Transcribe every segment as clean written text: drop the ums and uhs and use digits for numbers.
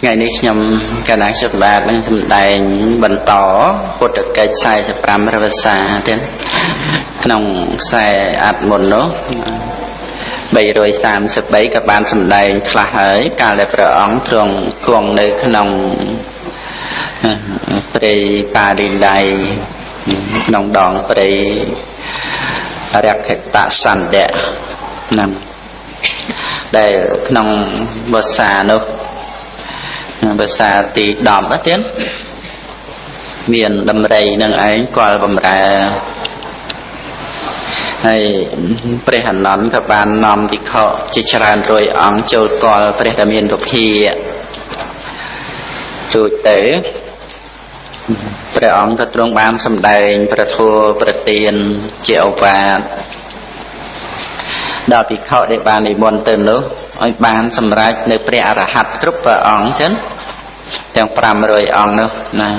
ថ្ងៃនេះខ្ញុំកណ្ដាខ្ញុំបាទនឹងសម្ដែងបន្តពុទ្ធកិច្ច45រវសាទៀតក្នុងខ្សែអត្ថមុននោះ333ក៏បានសម្ដែងខ្លះហើយកាលដែលព្រះអង្គទ្រង់គង់នៅក្នុងព្រៃបាលីឡៃក្នុងដងព្រៃរក្ខតសន្ទៈហ្នឹងដែលក្នុងវស្សានោះវស្សាទី10ទៀតមានដំរីនឹងឯងគាល់បំរើហើយព្រះអនន្តក៏បាននាំភិក្ខុជាច្រើនរយអង្គចូលគាល់ព្រះដ៏មានពភាទូចទៅព្រះអង្គក៏ទ្រង់បានសម្ដែងព្រះធម៌ប្រទានជាឱវាទដល់ភិក្ខុដែលបាននិមន្តទៅនោះឲ្យបានសម្រេចនៅព្រះអរហន្តគ្រប់ព្រះអង្គចឹងទាំង500អង្គនោះណា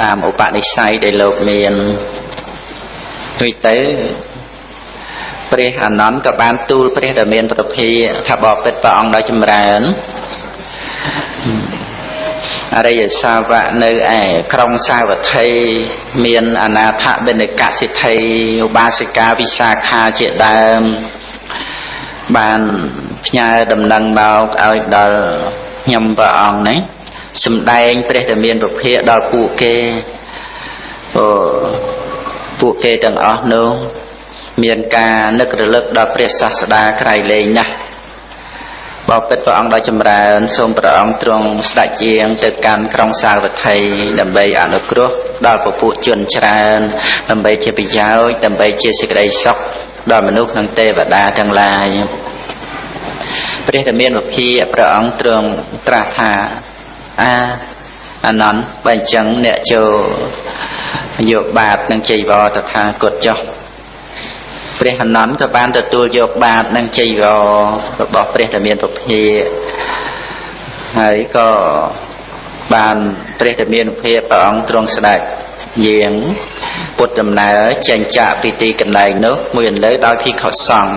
តាមឧបនិស្ស័យដែលលោកមានដូចទៅព្រះអនន្តក៏បានទូលព្រះដ៏មានប្រភាថាបបិទ្ធព្រះអង្គដ៏ចម្រើនអរិយសាវកនៅឯក្រុងសាវត្ថីមានអនាថបិណកសិទ្ធិឧបាសិកាវិសាខាជាដើមបានផ្ញើដំណឹងមកឲ្យដល់ខ្ញុំព្រះអង្គនេះសម្ដែងព្រះដ៏មានពភាដល់ពួកគេពួកគេទាំងអស់នោះមានការនឹករលឹកដល់ព្រះសាស្តាក្រៃលែងណាស់បបិទ្ធព្រះអង្គដ៏ចម្រើនសូមព្រះអង្គទ្រង់ស្ដេចយាងទៅកាន់ក្រុងសាវត្ថីដើម្បីអនុគ្រោះដល់ពពួកជនច្រើនដើម្បីជាប្រយោជន៍ដើម្បីជាសេចក្តីសុខដល់មនុស្សនិងទេវតាទាំងឡាយព្រះដ៏មានវិភាព្រះអង្គទ្រង់ត្រាស់ថាអានន្ទបើអញ្ចឹងអ្នកចូលយកបាតនិងជ័យវរតថាគតចុះព្រះអនន្តក៏បានទទួលយកបាតនិងជ័យវររបស់ព្រះដ៏មានពភាហើយក៏បានព្រះដ៏មានពភាព្រះអង្គទ្រង់ស្ដេចយាងពុទ្ធដំណើរចេញចាកពីទីកន្លែងនោះមួយអន្លើដោយភិក្ខុសង្ឃ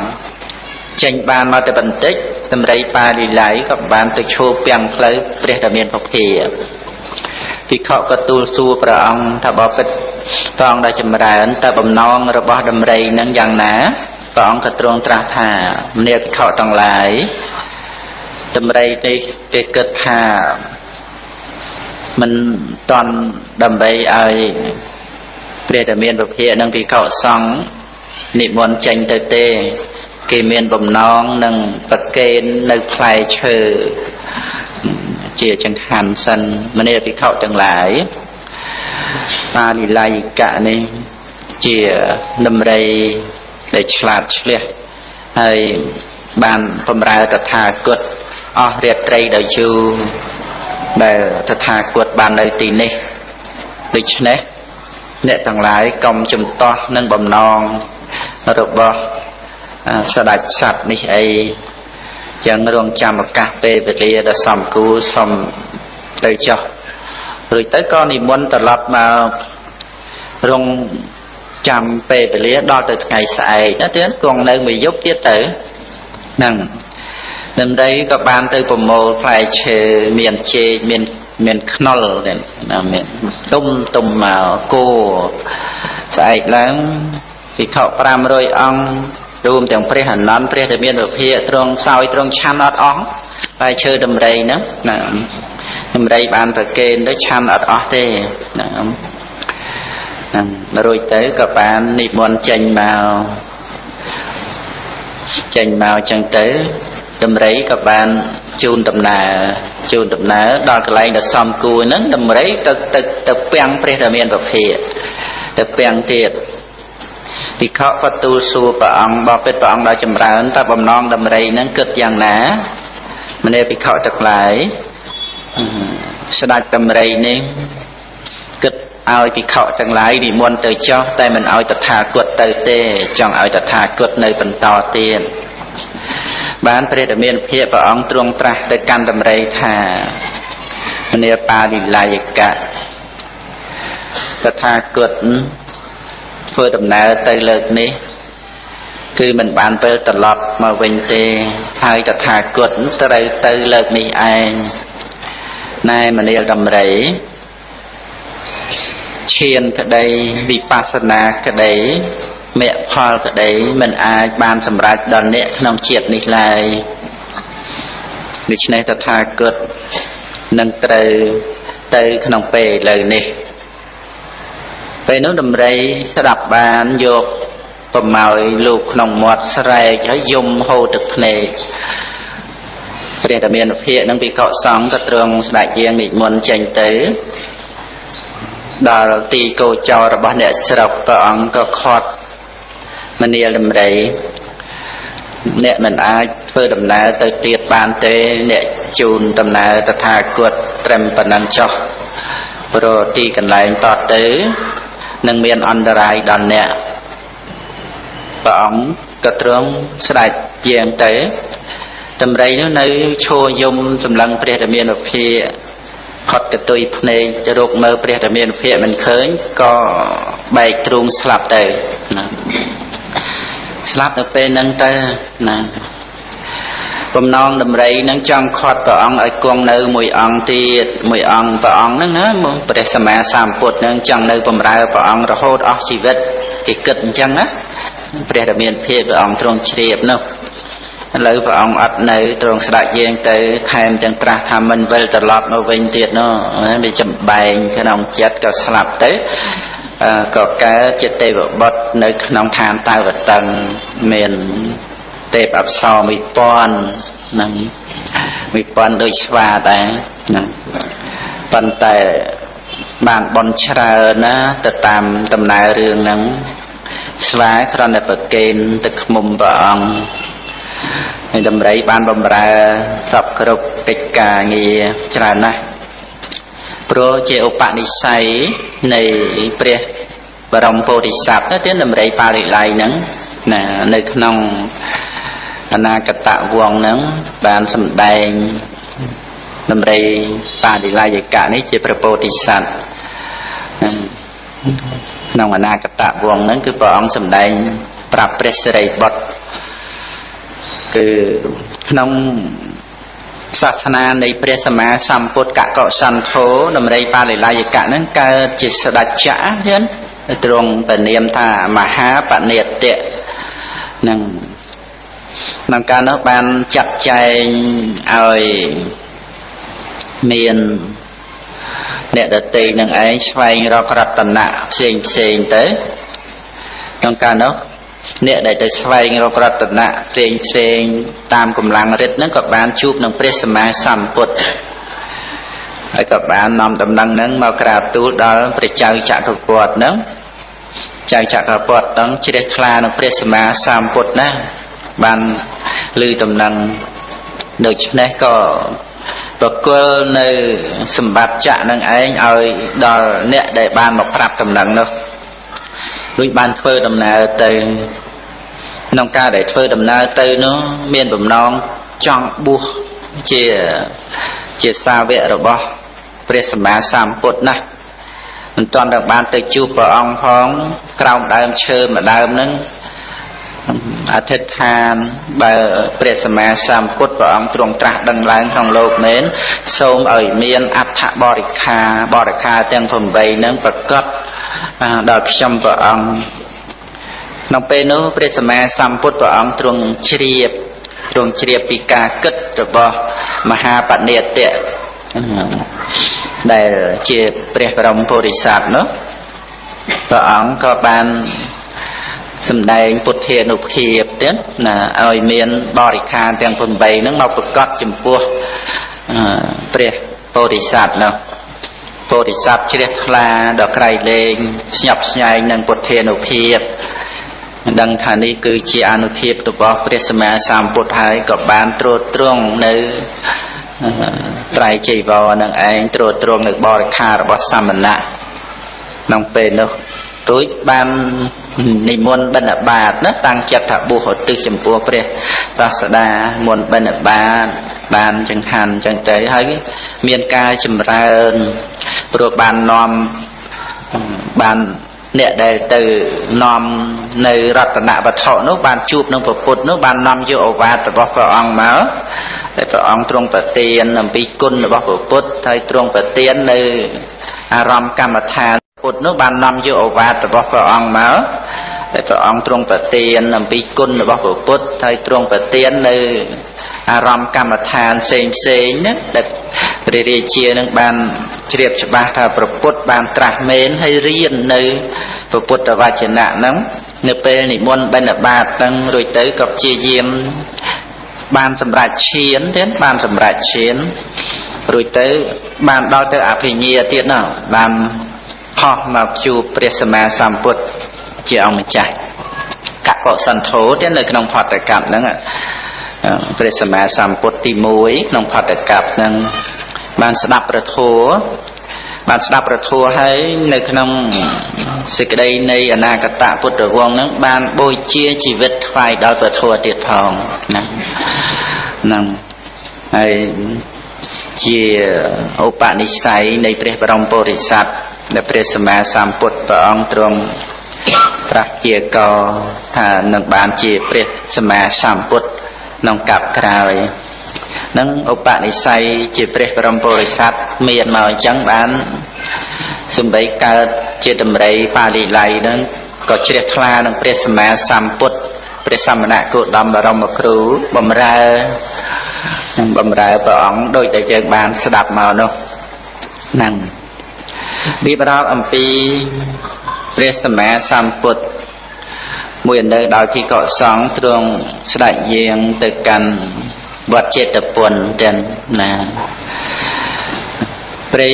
ចេញបានមកតែបន្តិចដំរីបាលីឡៃក៏បានទៅឈោពាំងផ្លូវព្រះដ៏មានពភាភិក្ខុក៏ទូលសួរព្រះអង្គថាបបិទ្ធព្រះអង្គដែលចម្រើនតើបំណងរបស់ដំរីនឹងយ៉ាងណាព្រះអង្គក៏ទ្រង់ត្រាស់ថាមនាលភិក្ខុទាំងឡាយដំរីនេះគេគិតថាមិនតន់ដើម្បីឲ្យព្រះដ៏មានពភានិងភិក្ខុសង្ឃនិមន្តចេញទៅទេគេមានបំណងនឹងប្រគេននៅផ្លែឈើជាចង្ហាន់សិនមនាលភិក្ខុទាំងឡាយបាលីឡៃកៈនេះជាដំរីដែលឆ្លាតឆ្លៀសហើយបានបំរើតថាគតអស់រាត្រីដោយយូរដែលតថាគតបាននៅទីនេះដូច្នេះអ្នកទាំងឡាយកុំជំទាស់នឹងបំណងរបស់ស្ដេចសត្វនេះអីចឹងរងចាំឱកាសពេលវេលាដ៏សំគួរសុំទៅចុះរួចទៅក៏និមន្តត្រឡប់មករងចាំពេលវេលាដល់ទៅថ្ងៃស្អែកណាទៀតគង់នៅមួយយប់ទៀតទៅហ្នឹងដំរីក៏បានទៅប្រមូលផ្លែឈើមានចេកមានខ្នុរណាមានទុំទុំមកគោស្អែកឡើងភិក្ខុ500អង្គរួមទាំងព្រះអនន្តព្រះដែលមានវិភាទ្រង់សោយទ្រង់ឆាន់អត់អស់ផ្លែឈើដំរីហ្នឹងណាដំរីបានប្រគេនទៅឆាន់អត់អស់ទេណាហ្នឹងរួចទៅក៏បាននិមន្តចេញមកចឹងទៅដំរីក៏បានជូនដំណើរដល់កន្លែងដែលសំគួរហ្នឹងដំរីទៅទៅទៅពាំងព្រះដែលមានពភាទៅពាំងទៀតភិក្ខុក៏ទូលសួរព្រះអង្គបបិទ្ធព្រះអង្គដ៏ចម្រើនតើបំណងដំរីហ្នឹងគិតយ៉ាងណាមនាលភិក្ខុទាំងឡាយស្ដេចដំរីនេះគិតឲ្យភិក្ខុទាំងឡាយនិមន្តទៅចុះតែមិនឲ្យតថាគតទៅទេចង់ឲ្យតថាគតនៅបន្តទៀតបានព្រះដ៏មានភាពព្រះអង្គទ្រង់ត្រាស់ទៅកាន់ដំរីថាមនាលបាលីឡាយកៈតថាគតធ្វើដំណើរទៅលើកនេះ គឺមិនបានវិលត្រឡប់មកវិញទេហើយតថាគតត្រូវទៅលើកនេះឯងណែមនាលដំរីឈានក្តីវិបស្សនាក្តីមគ្គផលក្តីមិនអាចបានសម្រេចដល់អ្នកក្នុងជាតិនេះឡើយដូច្នេះតថាគតនឹងត្រូវទៅក្នុងពេលឥឡូវនេះពេលនោះដំរីស្ដាប់បានយកប្រមោយលោកក្នុងមាត់ស្រែកហើយយំហូរទឹកភ្នែកព្រះតាមានភិក្ខនឹងពីកុសង្ឃក៏ទ្រង់ស្ដេចយាងនិមន្តចេញទៅដល់ទីគោចររបស់អ្នកស្រុកព្រះអង្គក៏ខាត់មនាលដំរីអ្នកមិនអាចធ្វើដំណើរទៅទៀតបានទេអ្នកជូនដំណើរតថាគតត្រឹមប៉ុណ្ណឹងចុះព្រោះទីកន្លែងតទៅនឹងមានអន្តរាយដល់អ្នកព្រះអង្គក៏ទ្រង់ស្ដេចយាងទៅដំរីនោះនៅឈរយំសម្លឹងព្រះតាមានភិក្ខផុតកតុយភ្នែករកមើលព្រះតាមានភិក្ខមិនឃើញក៏បែកទ្រូងស្លាប់ទៅណាស្លាប់ទៅពេលហ្នឹងទៅណាបំណងដំរីនឹងចង់ខាត់ព្រះអង្គឲ្យគង់នៅមួយអង្គទៀតមួយអង្គព្រះអង្គហ្នឹងណាព្រះសម្មាសម្ពុទ្ធហ្នឹងចង់នៅបម្រើព្រះអង្គរហូតអស់ជីវិតគេគិតអញ្ចឹងណាព្រះរាមាភិព្រះអង្គទ្រង់ជ្រាបនោះឥឡូវព្រះអង្គអត់នៅទ្រង់ស្ដេចយាងទៅថែមទាំងត្រាស់ថាមិនវិលត្រឡប់មកវិញទៀតនោះវាចំបែងក្នុងចិត្តក៏ស្លាប់ទៅក៏កើតជាទេវបុត្រនៅក្នុងឋានតាវតឹងមានទេពអប្សរ1000ហ្នឹង1000ដូចស្វាដែរហ្នឹងប៉ុន្តែបានបន់ច្រើនណាទៅតាមដំណើររឿងហ្នឹងស្វាគ្រាន់តែប្រគេនទឹកឃ្មុំព្រះអង្គហើយដំរីបានបំរើសពគ្រប់កិច្ចការងារច្រើនណាស់ព្រោះជាឧបនិស្ស័យនៃព្រះបរមពោធិសត្វណាទៀតដំរីបាលិល័យហ្នឹងណានៅក្នុងអនាគតវង្សហ្នឹងបានសម្ដែងដំរីបាលិល័យកៈនេះជាព្រះពោធិសត្វក្នុងអនាគតវង្សហ្នឹងគឺព្រះអង្គសម្ដែងប្រាប់ព្រះសិរីបុត្រគឺក្នុងសាសនានៃព្រះសម្មាសម្ពុទ្ធកកុសន្ធោដំរីបាលិល័យកៈហ្នឹងកើតជាស្ដេចចក្រទ្រង់ព្រះនាមថាមហាបនេតៈនឹងក្នុងកាលនោះបានចាត់ចែងឲ្យមានអ្នកដទៃនឹងឯងស្វែងរករតនៈផ្សេងផ្សេងទៅក្នុងកាលនោះអ្នកដែលទៅស្វែងរករតនៈផ្សេងផ្សេងតាមកម្លាំងរិទ្ធហ្នឹងក៏បានជួបនឹងព្រះសម្មាសម្ពុទ្ធហើយក៏បាននាំដំណឹងហ្នឹងមកក្រាបទូលដល់ព្រះចៅចក្រពត្តិហ្នឹងចៅចក្រពត្តិហ្នឹងជ្រះថ្លានឹងព្រះសម្មាសម្ពុទ្ធណាបានឮដំណឹងដូច្នេះក៏ប្រគល់នៅសម្បត្តិចក្រនឹងឯងឲ្យដល់អ្នកដែលបានមកប្រាប់ដំណឹងនោះដូចបានធ្វើដំណើរទៅក្នុងការដែលធ្វើដំណើរទៅនោះមានបំណងចង់បួសជាសាវករបស់ព្រះសម្មាសម្ពុទ្ធណាមិនទាន់ដល់បានទៅជួបព្រះអង្គផងក្រោមដើមឈើមួយដើមហ្នឹងអធិដ្ឋានបើព្រះសម្មាសម្ពុទ្ធព្រះអង្គទ្រង់ត្រាស់ដឹងឡើងក្នុងលោកមែនសូមឲ្យមានអដ្ឋបរិខាបរិខាទាំង8ហ្នឹងប្រកបដល់ខ្ញុំព្រះអង្គក្នុងពេលនោះព្រះសម្មាសម្ពុទ្ធព្រះអង្គទ្រង់ជ្រាបពីការគិតរបស់មហាបនេតៈដែលជាព្រះបរមពុរិស័ទនោះព្រះអង្គក៏បានសម្ដែងពុទ្ធានុភាពទៀតណាឲ្យមានបរិខារទាំង8ហ្នឹងមកប្រកាសចំពោះព្រះពោធិសត្វនោះពោធិសត្វជ្រះថ្លាដល់ក្រៃលែងស្ញប់ស្ញែងនឹងពុទ្ធានុភាពដឹងថានេះគឺជាអានុភាពរបស់ព្រះសម្មាសម្ពុទ្ធហើយក៏បានត្រួតត្រងនៅត្រៃចីវរនឹងឯងត្រួតត្រងនៅបរិខាររបស់សមណៈក្នុងពេលនោះ រួចបាននិមន្តបិណ្ឌបាតណាតាំងចិត្តថាបួសឧទ្ទិសចំពោះព្រះសាស្តាមុនបិណ្ឌបាតបានចង្ហាន់ចឹងទៅហើយមានការចម្រើនព្រោះបាននាំបាន អ្នកដែលទៅនាំនៅរតនវត្ថុនោះបានជួបនឹងព្រះពុទ្ធនោះបាននាំយកឱវាទរបស់ព្រះអង្គមកតែព្រះអង្គទ្រង់ប្រទានអំពីគុណរបស់ព្រះពុទ្ធហើយទ្រង់ប្រទាននៅអារម្មណ៍កម្មដ្ឋានពុទ្ធនោះបាននាំយកឱវាទរបស់ព្រះអង្គមកតែព្រះអង្គទ្រង់ប្រទានអំពីគុណរបស់ព្រះពុទ្ធហើយទ្រង់ប្រទាននៅអារម្មណ៍កម្មដ្ឋានផ្សេងផ្សេងណាដែលព្រះរាជានឹងបានជ្រាបច្បាស់ថាព្រះពុទ្ធបានត្រាស់មែនហើយរៀននៅព្រះពុទ្ធវចនៈហ្នឹងនៅពេលនិមន្តបិណ្ឌបាតហ្នឹងរួចទៅក៏ព្យាយាមបានសម្រេចឈានទៀតបានសម្រេចឈានរួចទៅបានដល់ទៅអភិញ្ញាទៀតណាបានផុសមកជួបព្រះសម្មាសម្ពុទ្ធជាអង្គម្ចាស់កកសន្ធោទៀតនៅក្នុងផតកម្មហ្នឹងព្រះសម្មាសម្ពុទ្ធទី1ក្នុងផតកម្មហ្នឹងបានស្ដាប់ព្រះធម៌បានស្ដាប់ព្រះធម៌ហើយនៅក្នុងសេចក្តីនៃអនាគតពុទ្ធវង្សហ្នឹងបានបូជាជីវិតថ្វាយដល់ព្រះធម៌ទៀតផងណាហ្នឹងហើយជាឧបនិស្ស័យនៃព្រះបរមពុរិស័ទដែលព្រះសម្មាសម្ពុទ្ធព្រះអង្គទ្រង់ត្រាស់ជាកថានឹងបានជាព្រះសម្មាសម្ពុទ្ធក្នុងកប្បក្រោយនឹងឧបនិស្ស័យជាព្រះបរមពុរិស័ទមានមកអញ្ចឹងបានសំបីកើតជាតម្រៃបាលីឡៃនឹងក៏ជ្រះថ្លានឹងព្រះសម្មាសម្ពុទ្ធព្រះសមណគោតមបរមគ្រូបំរើនឹងបំរើព្រះអង្គដោយតែយើងបានស្ដាប់មកនោះហ្នឹងរៀបរាប់អំពីព្រះសម្មាសម្ពុទ្ធមួយអនៅដោយភិក្ខុសង្ឃទ្រង់ស្ដេចយាងទៅកាន់វត្តចេតពុនទាំងណាព្រៃ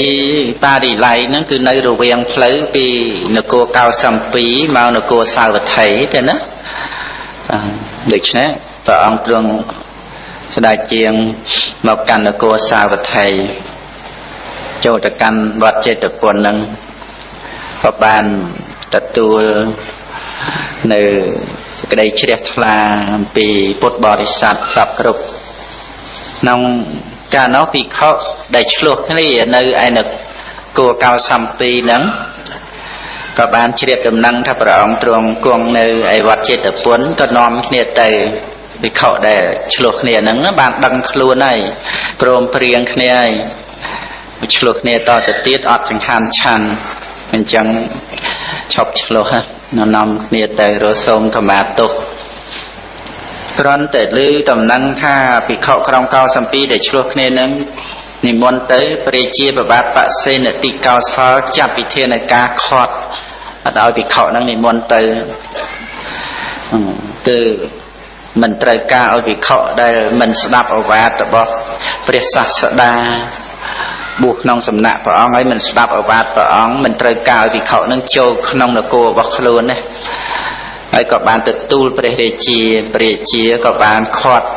បាលីឡៃហ្នឹងគឺនៅរវាងផ្លូវពីនគរកោសំពីមកនគរសាវត្ថីទេណាដូច្នេះព្រះអង្គទ្រង់ស្ដេចជាងមកកាន់នគរសាវត្ថីចូលទៅកាន់វត្តចេតពុនហ្នឹងក៏បានទទួលនៅសេចក្តីជ្រះថ្លាអំពីពុទ្ធបរិស័ទសពគ្រប់ក្នុងកាលនោះភិក្ខុដែលឆ្លោះគ្នានៅឯនគរកោសំពីហ្នឹងក៏បានជ្រាបដំណឹងថាព្រះអង្គទ្រង់គង់នៅឯវត្តចេតពុនក៏នាំគ្នាទៅភិក្ខុដែលឆ្លោះគ្នាហ្នឹងបានដឹងខ្លួនហើយព្រមព្រៀងគ្នាហើយឆ្លោះគ្នាតទៅទៀតអត់ចង្ហាន់ឆាន់អញ្ចឹងឈប់ឆ្លោះនាំគ្នាទៅរកសូមខមាទោសគ្រាន់តែឮដំណឹងថាភិក្ខុក្រុងកោសំពីដែលឆ្លោះគ្នានឹងនិមន្តទៅព្រះជាប្របាទបសេនតិកោសលចាត់វិធានការខត់អត់ឲ្យភិក្ខុនឹងនិមន្តទៅគឺមិនត្រូវការឲ្យភិក្ខុដែលមិនស្ដាប់ឱវាទរបស់ព្រះសាស្តាបួសក្នុងសំណាក់ព្រះអង្គហើយមិនស្ដាប់ឱវាទព្រះអង្គមិនត្រូវការឲ្យភិក្ខុនឹងចូលក្នុងនគររបស់ខ្លួនណាហើយក៏បានទទួលព្រះរាជាព្រះរាជាក៏បានខាត់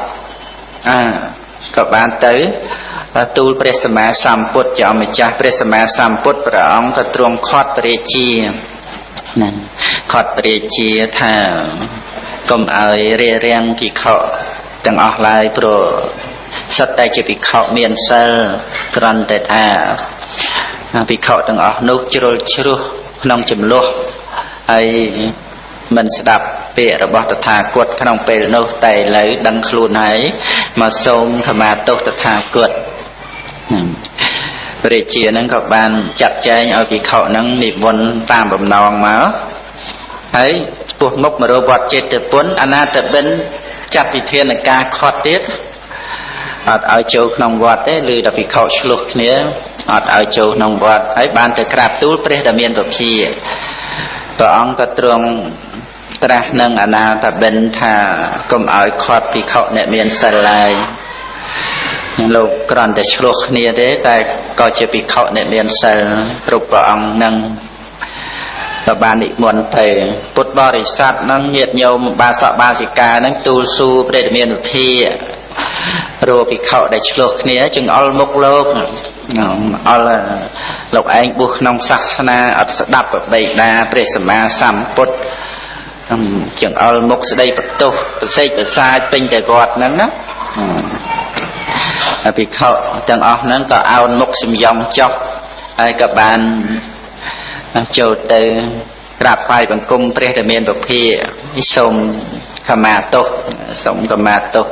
ក៏បានទៅទូលព្រះសម្មាសម្ពុទ្ធជាអម្ចាស់ព្រះសម្មាសម្ពុទ្ធព្រះអង្គក៏ទ្រង់ខាត់ព្រះរាជាណាខាត់ព្រះរាជាថាកុំឲ្យរារាំងភិក្ខុទាំងអស់ឡើយព្រោះសុទ្ធតែជាភិក្ខុមានសិលគ្រាន់តែថាភិក្ខុទាំងអស់នោះជ្រុលជ្រោះក្នុងចំនួនហើយមិនស្ដាប់ពាក្យរបស់តថាគតក្នុងពេលនោះតែឥឡូវដឹងខ្លួនហើយមកសូមខមាទោសតថាគតព្រះរាជាហ្នឹងក៏បានចាត់ចែងឲ្យភិក្ខុហ្នឹងនិមន្តតាមបំណងមកហើយពោះមុខមករកវត្តចេតពុនអនាថបិណ្ឌចាត់វិធានការខត់ទៀតអត់ឲ្យចូលក្នុងវត្តទេឬដល់ភិក្ខុឆ្លោះគ្នាអត់ឲ្យចូលក្នុងវត្តហើយបានទៅក្រាបទូលព្រះដ៏មានពភាព្រះអង្គក៏ទ្រង់ត្រាស់នឹងអនាថបិណ្ឌថាកុំឲ្យខាត់ភិក្ខុអ្នកមានសិលឡើយលោកគ្រាន់តែឆ្លោះគ្នាទេតែក៏ជាភិក្ខុអ្នកមានសិលគ្រប់ព្រះអង្គនឹងក៏បាននិមន្តទៅពុទ្ធបរិស័ទនឹងញាតិញោមបាសកបាសិកានឹងទូលសួរព្រះដ៏មានវិភារកភិក្ខុដែលឆ្លោះគ្នាចង្អុលមុខលោកអល់លោកឯងបួសក្នុងសាសនាអត់ស្ដាប់បិតាព្រះសម្មាសម្ពុទ្ធចង្អុលមុខស្ដីបន្ទោសប្រសេកប្រសាចពេញតែវត្តហ្នឹងណាភិក្ខុទាំងអស់ហ្នឹងក៏អោនមុខសំយ៉ងចុះហើយក៏បានចូលទៅ ក្រាបថ្វាយបង្គំព្រះដែលមានពភាសូមខមាទោសសូមខមាទោស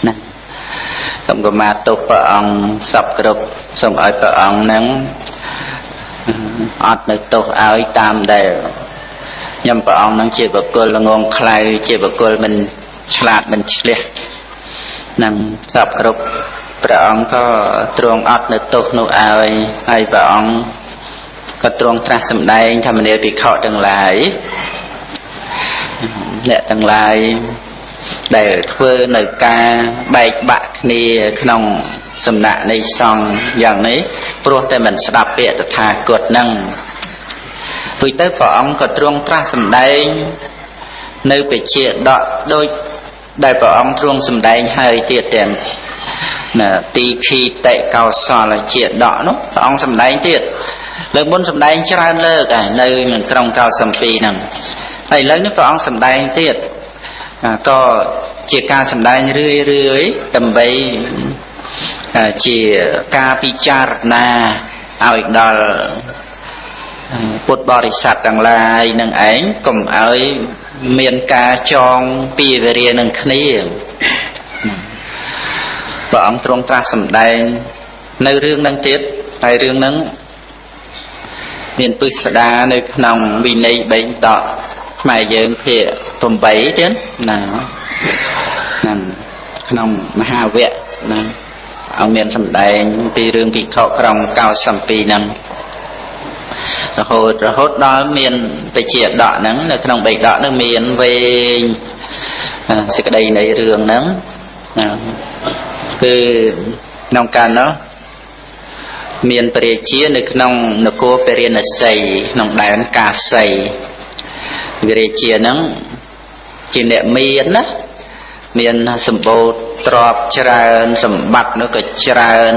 ណាសូមខមាទោសព្រះអង្គសពគ្រប់សូមឲ្យព្រះអង្គនឹងអត់នៅទោសឲ្យតាមដែលខ្ញុំព្រះអង្គនឹងជាបុគ្គលល្ងងខ្លៅជាបុគ្គលមិនឆ្លាតមិនឆ្លះនឹងសពគ្រប់ព្រះអង្គក៏ទ្រង់អត់នៅទោសនោះឲ្យហើយព្រះអង្គក៏ទ្រង់ត្រាស់សម្ដែងធម្មនាភិក្ខុទាំងឡាយអ្នកទាំងឡាយដែលធ្វើនៅការបែកបាក់គ្នាក្នុងសំណាក់នៃសង្ឃយ៉ាងនេះព្រោះតែមិនស្ដាប់ពាក្យតថាគតនឹងរួចទៅព្រះអង្គក៏ទ្រង់ត្រាស់សម្ដែងនៅបជាដកដូចដែលព្រះអង្គទ្រង់សម្ដែងហើយទៀតទាំងណាទីខីតិកោសលជាដកនោះព្រះអង្គសម្ដែងទៀតលើកមុនសម្ដែងច្រើនលើកហើយនៅក្នុងក្រុងកោសំពីហ្នឹងហើយឥឡូវនេះព្រះអង្គសម្ដែងទៀតក៏ជាការសម្ដែងរឿយរឿយដើម្បីជាការពិចារណាឲ្យដល់ពុទ្ធបរិស័ទទាំងឡាយនឹងឯងកុំឲ្យមានការចងពីវេរានឹងគ្នាព្រះអង្គទ្រង់ត្រាស់សម្ដែងនៅរឿងនឹងទៀតហើយរឿងនឹងមានពិស្ដារនៅក្នុងវិន័យបេងតក់ខ្មែរយើងភាគ8ទៀតណាហ្នឹងក្នុងមហាវគ្គណាអង្គមានសម្ដែងពីរឿងភិក្ខុក្រុងកោសំពីហ្នឹងរហូតដល់មានបជាដកហ្នឹងនៅក្នុងបេដកហ្នឹងមានវែងសេចក្តីនៃរឿងហ្នឹងណាគឺក្នុងកាលនោះមានព្រះរាជានៅក្នុងនគរពារាណសីក្នុងដែនកាសីព្រះរាជាហ្នឹងជាអ្នកមានណាមានសម្បូរទ្រព្យច្រើនសម្បត្តិនោះក៏ច្រើន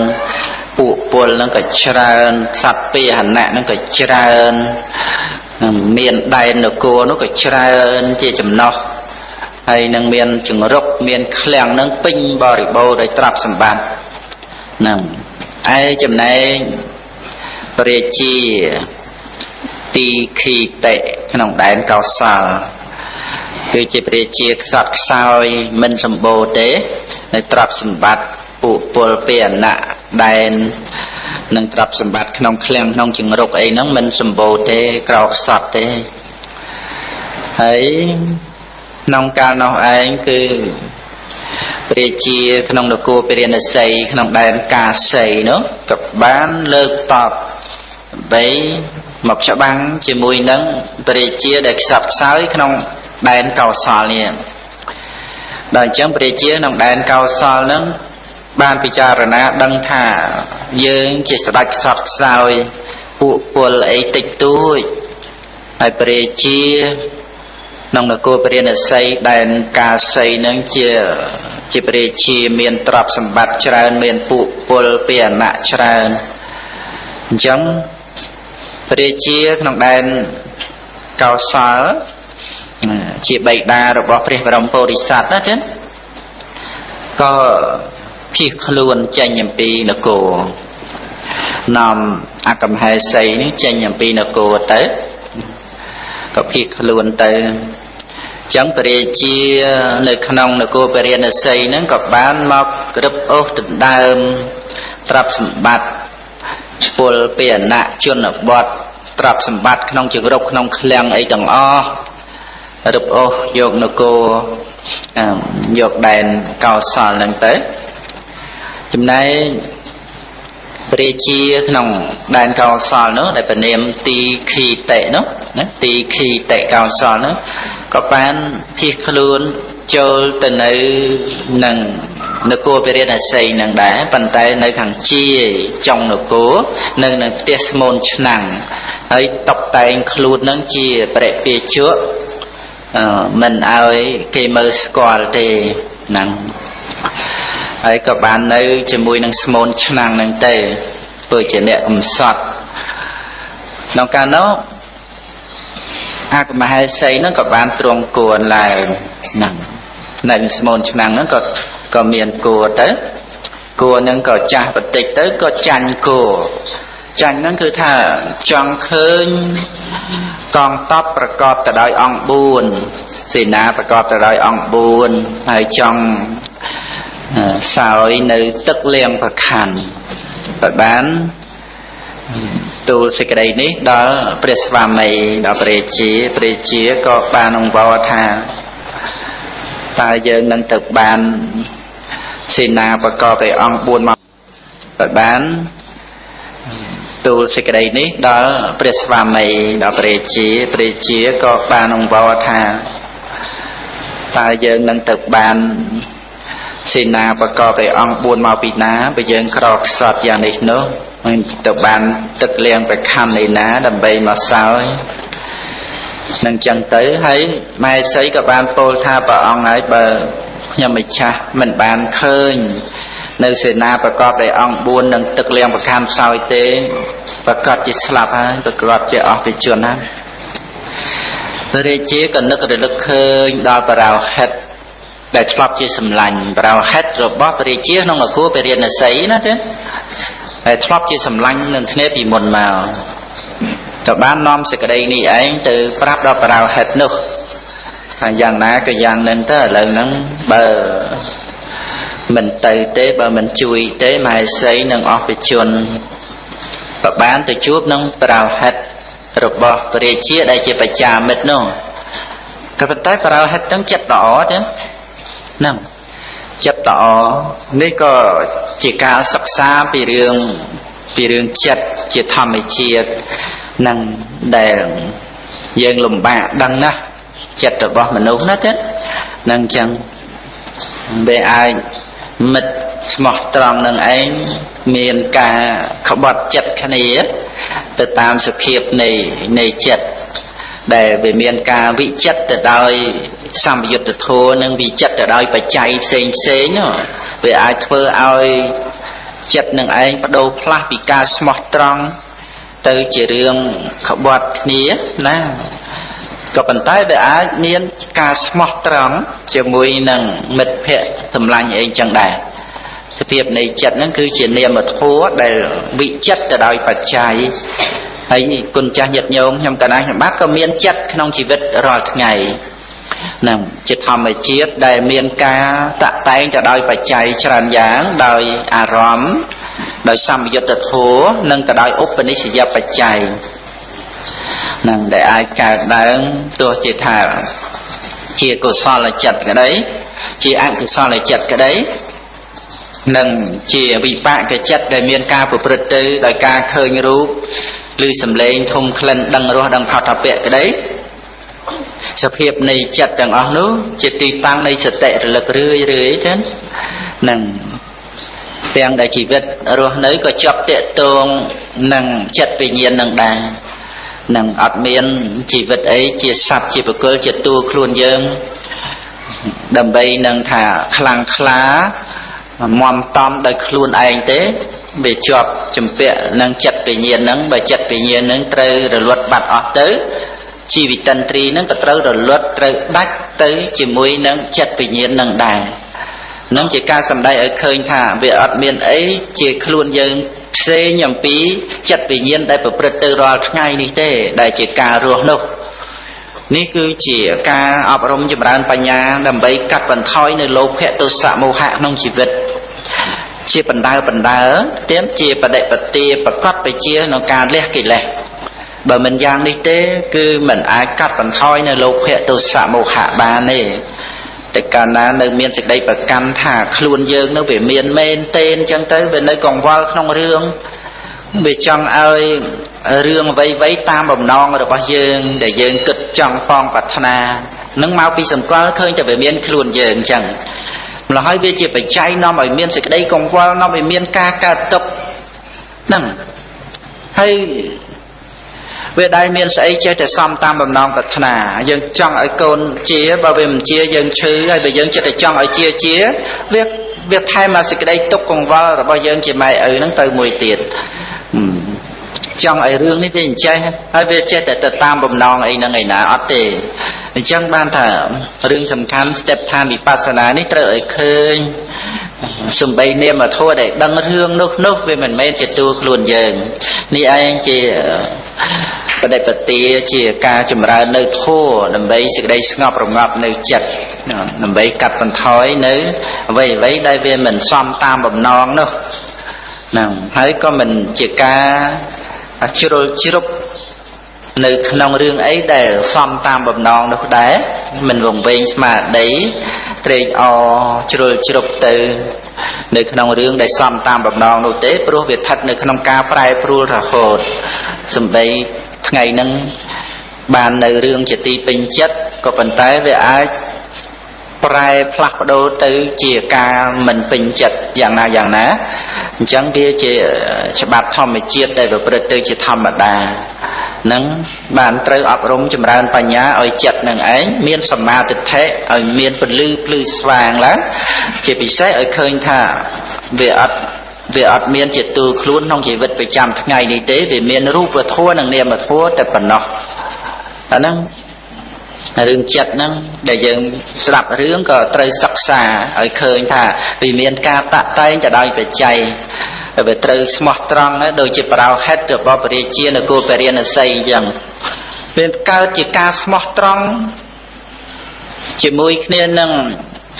ពួកពលហ្នឹងក៏ច្រើនសត្វពាហនៈហ្នឹងក៏ច្រើនមានដែននគរនោះក៏ច្រើនជាចំណោះហើយនឹងមានចង្រុកមានឃ្លាំងហ្នឹងពេញបរិបូរដោយទ្រព្យសម្បត្តិហ្នឹងឯចំណែកព្រះរាជាទីខីតិក្នុងដែនកោសលគឺជាព្រះរាជាខ្សត់ខ្សោយមិនសម្បូរទេនៅទ្រព្យសម្បត្តិពួកពលពាហនៈដែននិងទ្រព្យសម្បត្តិក្នុងឃ្លាំងក្នុងចង្រុកអីហ្នឹងមិនសម្បូរទេក្រខ្សត់ទេហើយក្នុងកាលនោះឯងគឺព្រះរាជាក្នុងនគរពារាណសីក្នុងដែនកាសីនោះក៏បានលើកតបដើម្បីមកច្បាំងជាមួយនឹងព្រះរាជាដែលខ្សត់ខ្សោយក្នុងដែនកោសលនេះដល់អញ្ចឹងព្រះរាជាក្នុងដែនកោសលហ្នឹងបានពិចារណាដឹងថាយើងជាស្ដេចខ្សត់ខ្សោយពួកពលអីតិចតួចហើយព្រះរាជាក្នុងនគរពារាណសីដែនកាសីហ្នឹងជាព្រះរាជាមានទ្រព្យសម្បត្តិច្រើនមានពួកពលពាហនៈច្រើនអញ្ចឹងព្រះរាជាក្នុងដែនកោសលជាបិតារបស់ព្រះបរមពុរិស័ទណាចឹងក៏ភៀសខ្លួនចេញអំពីនគរនាំអកំហែសីនេះចេញអំពីនគរទៅក៏ភៀសខ្លួនទៅចឹងព្រះរាជានៅក្នុងនគរពារាណសីហ្នឹងក៏បានមករឹបអូសដណ្ដើមទ្រព្យសម្បត្តិពលពាហនៈជនបទទ្រព្យសម្បត្តិក្នុងចង្រុកក្នុងឃ្លាំងអីទាំងអស់រឹបអូសយកនគរយកដែនកោសលហ្នឹងទៅចំណែកព្រះរាជាក្នុងដែនកោសលនោះដែលព្រះនាមទីខីតិនោះណាទីខីតិកោសលនោះក៏បានភៀសខ្លួនចូលទៅនៅនឹងនគរពារាណសីនឹងដែរប៉ុន្តែនៅខាងជាចុងនគរនៅនឹងផ្ទះស្មូនឆ្នាំងហើយតុបតែងខ្លួននឹងជាបរិពាជកមិនឲ្យគេមើលស្គាល់ទេហ្នឹងហើយក៏បាននៅជាមួយនឹងស្មូនឆ្នាំងហ្នឹងទៅធ្វើជាអ្នកកំសត់ក្នុងកាលនោះអកមហេសីហ្នឹងក៏បានទ្រង់គួនឡើងហ្នឹងនៅស្មូនឆ្នាំងហ្នឹងក៏មានគួរទៅគួរហ្នឹងក៏ចាស់បន្តិចទៅក៏ចាញ់គួរចាញ់ហ្នឹងគឺថាចង់ឃើញ កងតបប្រកបទៅដោយអង្គ4សេនាប្រកបទៅដោយអង្គ4ហើយចង់សោយនៅទឹកលាងប្រខាន់បើបានទូលសេចក្តីនេះដល់ព្រះស្វាមីដល់ព្រះរាជាព្រះរាជាក៏បានអង្វរថាតើយើងនឹងទៅបានសេនាប្រកបដោយអង្គ4មកបើបានទូលសេចក្តីនេះដល់ព្រះស្វាមីដល់ព្រះរាជាព្រះរាជាក៏បានអង្វរថាតើយើងនឹងទៅបានសេនាប្រកបដោយអង្គ4មកពីណាបើយើងក្រខ្សត់យ៉ាងនេះនោះមិនទៅបានទឹកលាងប្រខំឯណាដើម្បីមកសោយនឹងចឹងទៅហើយម៉ែស្រីក៏បានពោលថាព្រះអង្គហើយបើខ្ញុំម្ចាស់មិនបានឃើញនៅសេនាប្រកបដោយអង្គ4និងទឹកលាងប្រខំសោយទេប្រកាសជាស្លាប់ហើយប្រកាសជាអស់វិជនណាព្រះរាជាក៏នឹករលឹកឃើញដល់បរោហិតដែលធ្លាប់ជាសម្លាញ់បរោហិតរបស់ព្រះរាជាក្នុងនគរពារាណសីណាទេហើយធ្លាប់ជាសម្លាញ់នឹងគ្នាពីមុនមកក៏បាននាំសេចក្តីនេះឯងទៅប្រាប់ដល់បរោហិតនោះថាយ៉ាងណាក៏យ៉ាងនឹងទៅឥឡូវហ្នឹងបើមិនទៅទេបើមិនជួយទេមហេសីនឹងអស់វិជនក៏បានទៅជួបនឹងបរោហិតរបស់ព្រះរាជាដែលជាបច្ចាមិត្តនោះក៏ប៉ុន្តែបរោហិតហ្នឹងចិត្តល្អទេហ្នឹងចិត្តល្អនេះក៏ជាការសិក្សាពីរឿងចិត្តជាធម្មជាតិនឹងដែលយើងលំបាកដឹងណាស់ចិត្តរបស់មនុស្សណាទេនឹងចឹងវាអាចមិត្តស្មោះត្រង់នឹងឯងមានការក្បត់ចិត្តគ្នាទៅតាមសភាពនៃចិត្តដែលវាមានការវិចិត្រទៅដោយសម្យុទ្ធធម៌និងវិចិត្រទៅដោយបច្ច័យផ្សេងផ្សេងវាអាចធ្វើឲ្យចិត្តនឹងឯងបដូរផ្លាស់ពីការស្មោះត្រង់ទៅជារឿងក្បត់គ្នាណាក៏ប៉ុន្តែវាអាចមានការស្មោះត្រង់ជាមួយនឹងមិត្តភក្តិសម្លាញ់អីចឹងដែរសភាពនៃចិត្តហ្នឹងគឺជានាមធម៌ដែលវិចិត្រទៅដោយបច្ច័យហើយគុណចាស់ញាតិញោមខ្ញុំកណាខ្ញុំបាទក៏មានចិត្តក្នុងជីវិតរាល់ថ្ងៃហ្នឹងជាធម្មជាតិដែលមានការតាក់តែងទៅដោយបច្ច័យច្រើនយ៉ាងដោយអារម្មណ៍ដោយសម្យុទ្ធធម៌និងទៅដោយឧបនិស្សយបច្ច័យនឹងដែលអាចកើតឡើងទោះជាថាជាកុសលចិត្តក្តីជាអកុសលចិត្តក្តីនិងជាវិបាកចិត្តដែលមានការប្រព្រឹត្តទៅដោយការឃើញរូបឬសម្លេងធំក្លិនដឹងរសដឹងផោថពៈក្តីសភាពនៃចិត្តទាំងអស់នោះជាទីតាំងនៃសតិរលឹករឿយរឿយចឹងនឹងទាំងដែលជីវិតរស់នៅក៏ជាប់តាក់ទងនឹងចិត្តវិញ្ញាណនឹងដែរនឹងអត់មានជីវិតអីជាសត្វជាបុគ្គលជាតួខ្លួនយើងដើម្បីនឹងថាខ្លាំងក្លាមមតំដោយខ្លួនឯងទេវាជាប់ជំពាក់នឹងចិត្តវិញ្ញាណហ្នឹងបើចិត្តវិញ្ញាណហ្នឹងត្រូវរលត់បាត់អស់ទៅជីវិតិន្ទ្រីហ្នឹងក៏ត្រូវរលត់ត្រូវដាច់ទៅជាមួយនឹងចិត្តវិញ្ញាណហ្នឹងដែរនឹងជាការសម្ដែងឲ្យឃើញថាវាអត់មានអីជាខ្លួនយើងផ្សេងអំពីចិត្តវិញ្ញាណដែលប្រព្រឹត្តទៅរាល់ថ្ងៃនេះទេដែលជាការរស់នោះនេះគឺជាការអប់រំចម្រើនបញ្ញាដើម្បីកាត់បន្ថយនៅលោភៈទោសៈមោហៈក្នុងជីវិតជាបណ្ដើបណ្ដើទៀតជាបដិបទាប្រកបទៅជាក្នុងការលះកិលេសបើមិនយ៉ាងនេះទេគឺមិនអាចកាត់បន្ថយនៅលោភៈទោសៈមោហៈបានទេតែកាលណានៅមានសេចក្តីប្រកាន់ថាខ្លួនយើងនៅវាមានមែនទេអញ្ចឹងទៅវានៅកង្វល់ក្នុងរឿងវាចង់ឲ្យរឿងអ្វីៗតាមបំណងរបស់យើងដែលយើងគិតចង់ប៉ងប្រាថ្នានឹងមកពីសម្គាល់ឃើញតែវាមានខ្លួនយើងអញ្ចឹងម្ល៉េះហើយវាជាបច្ច័យនាំឲ្យមានសេចក្តីកង្វល់នាំឲ្យមានការកើតទុក្ខហ្នឹងហើយវាដែលមានស្អីចេះតែសំតាមបំណងប្រាថ្នាយើងចង់ឲ្យកូនជាបើវាមិនជាយើងឈឺហើយបើយើងចិត្តតែចង់ឲ្យជាជាវាថែមមកសេចក្តីទុក្ខកង្វល់របស់យើងជាម៉ែឪហ្នឹងទៅមួយទៀតចង់ឲ្យរឿងនេះវាអញ្ចេះហើយវាចេះតែទៅតាមបំណងអីហ្នឹងឯណាអត់ទេអញ្ចឹងបានថារឿងសំខាន់ step ឋានវិបស្សនានេះត្រូវឲ្យឃើញសំបីនាមធម៌ដែលដឹងរឿងនោះនោះវាមិនមែនជាតួខ្លួនយើងនេះឯងជា បដិបទាជាការចម្រើននៅធម៌ដើម្បីសេចក្តីស្ងប់រងាប់នៅចិត្តដើម្បីកាត់បន្ថយនៅអ្វីអ្វីដែលវាមិនសមតាមបំណងនោះហ្នឹងហើយក៏មិនជាការជ្រុលជ្រុបនៅក្នុងរឿងអីដែលសមតាមបំណងនោះដែរមិនវង្វេងស្មារតីត្រេកអរជ្រុលជ្រុបទៅនៅក្នុងរឿងដែលសមតាមបំណងនោះទេព្រោះវាស្ថិតនៅក្នុងការប្រែប្រួលរហូតសំបីថ្ងៃហ្នឹងបាននៅរឿងជាទីពេញចិត្តក៏ប៉ុន្តែវាអាចប្រែផ្លាស់ប្ដូរទៅជាការមិនពេញចិត្តយ៉ាងណាយ៉ាងណាអញ្ចឹងវាជាច្បាប់ធម្មជាតិដែលប្រព្រឹត្តទៅជាធម្មតានឹងបានត្រូវអប់រំចម្រើនបញ្ញាឲ្យចិត្តនឹងឯងមានសមាទិដ្ឋិឲ្យមានពន្លឺភ្លឺស្វាងឡើងជាពិសេសឲ្យឃើញថាវាអត់មានជាទូខ្លួនក្នុងជីវិតប្រចាំថ្ងៃនេះទេវាមានរូបធម៌និងនាមធម៌តែប៉ុណ្ណោះអាហ្នឹងរឿងចិត្តហ្នឹងដែលយើងស្ដាប់រឿងក៏ត្រូវសិក្សាឲ្យឃើញថាវាមានការតាក់តែងទៅដោយបច្ច័យវាត្រូវស្មោះត្រង់ដូចជាប្រោហិតរបស់ព្រះរាជានគរពារាណសីអញ្ចឹងវាកើតជាការស្មោះត្រង់ជាមួយគ្នានឹង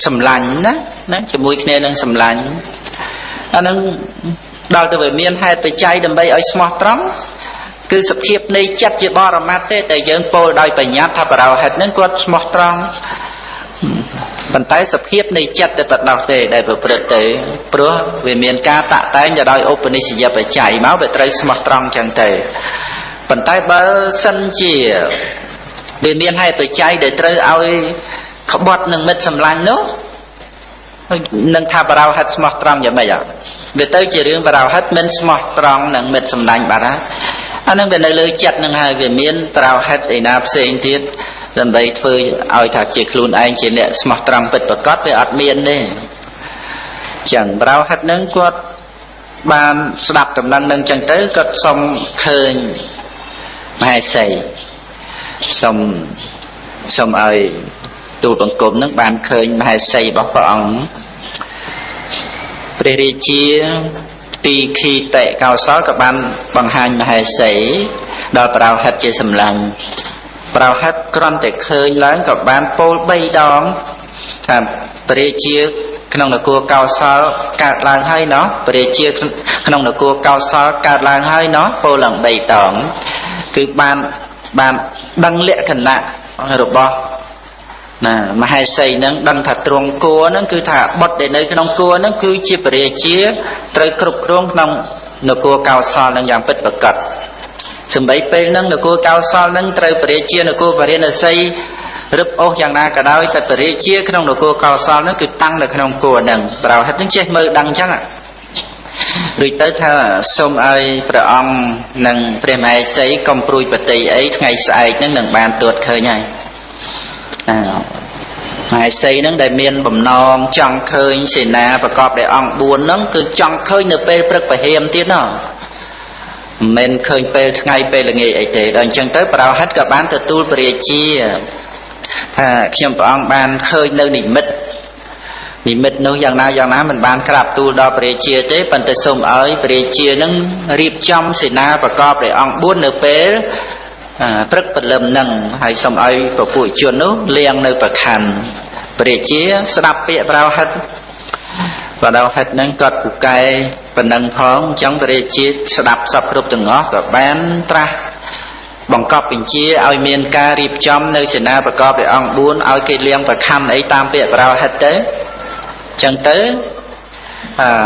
សម្លាញ់ណាណាជាមួយគ្នានឹងសម្លាញ់អាហ្នឹងដល់ទៅវាមានហេតុបច្ច័យដើម្បីឲ្យស្មោះត្រង់គឺសភាពនៃចិត្តជាបរមត្តទេតែយើងពោលដោយបញ្ញត្តិថាប្រោហិតហ្នឹងគាត់ស្មោះត្រង់ប៉ុន្តែសភាពនៃចិត្តតែប៉ុណ្ណោះទេដែលប្រព្រឹត្តទៅព្រោះវាមានការតាក់តែងទៅដោយឧបនិស្សយបច្ច័យមកវាត្រូវស្មោះត្រង់ចឹងទៅប៉ុន្តែបើសិនជាវាមានហេតុបច្ច័យដែលត្រូវឲ្យក្បត់នឹងមិត្តសម្លាញ់នោះនឹងថាបរោហិតស្មោះត្រង់យ៉ាងម៉េចវាទៅជារឿងបរោហិតមិនស្មោះត្រង់នឹងមិត្តសម្លាញ់បាត់ហើយអានឹងវានៅលើចិត្តនឹងហើយវាមានបរោហិតឯណាផ្សេងទៀតដើម្បីធ្វើឲ្យថាជាខ្លួនឯងជាអ្នកស្មោះត្រង់ពិតប្រាកដវាអត់មានទេចឹងបរោហិតនឹងគាត់បានស្ដាប់ដំណឹងនឹងចឹងទៅគាត់សុំឃើញមហេសីសុំឲ្យទូលបង្គំនឹងបានឃើញមហេសីរបស់ព្រះអង្គព្រះរាជាទីខីតិកោសលក៏បានបង្ហាញមហេសីដល់ប្រោហិតជាសម្លាញ់ប្រោហិតគ្រាន់តែឃើញឡើងក៏បានពោល3ដងថាព្រះរាជាក្នុងនគរកោសលកើតឡើងហើយណោះព្រះរាជាក្នុងនគរកោសលកើតឡើងហើយណោះពោលឡើង3ដងគឺបានដឹងលក្ខណៈរបស់ណាមហេសីនឹងដឹងថាទ្រង់គួរហ្នឹងគឺថាបុត្រដែលនៅក្នុងគួរហ្នឹងគឺជាព្រះរាជាត្រូវគ្រប់គ្រងក្នុងនគរកោសលនឹងយ៉ាងពិតប្រាកដសម្បីពេលហ្នឹងនគរកោសលហ្នឹងត្រូវព្រះរាជានគរពារាណសីរឹបអូសយ៉ាងណាក៏ដោយតែព្រះរាជាក្នុងនគរកោសលហ្នឹងគឺតាំងនៅក្នុងគួរហ្នឹងប្រោហិតហ្នឹងចេះមើលដឹងអញ្ចឹងរួចទៅថាសូមឲ្យព្រះអង្គនិងព្រះមហេសីកុំព្រួយបតីអីថ្ងៃស្អែកហ្នឹងនឹងបានទួតឃើញហើយមហេសីហ្នឹងដែលមានបំណងចង់ឃើញសេនាប្រកបដោយអង្គ4ហ្នឹងគឺចង់ឃើញនៅពេលព្រឹកពហិមទៀតណោះមិនមែនឃើញពេលថ្ងៃពេលល្ងាចអីទេដល់អញ្ចឹងទៅប្រោហិតក៏បានទទួលព្រះរាជាថាខ្ញុំព្រះអង្គបានឃើញនៅនិមិត្តនោះយ៉ាងណាយ៉ាងណាមិនបានក្រាបទូលដល់ព្រះរាជាទេប៉ុន្តែសូមឲ្យព្រះរាជានឹងរៀបចំសេនាប្រកបដោយអង្គ4នៅពេលព្រឹកព្រលឹមនឹងហើយសូមឲ្យពពួកជននោះលៀងនៅប្រខ័ណ្ឌព្រះរាជាស្ដាប់ពាក្យប្រោហិតប្រោហិតនឹងគាត់ពូកែប៉ុណ្ណឹងផងអញ្ចឹងព្រះរាជាស្ដាប់សពគ្រប់ទាំងអស់ក៏បានត្រាស់បង្កប់បញ្ជាឲ្យមានការរៀបចំនៅសេនាប្រកបដោយអង្គ4ឲ្យគេលៀងប្រខ័ណ្ឌអីតាមពាក្យប្រោហិតទៅអញ្ចឹងទៅ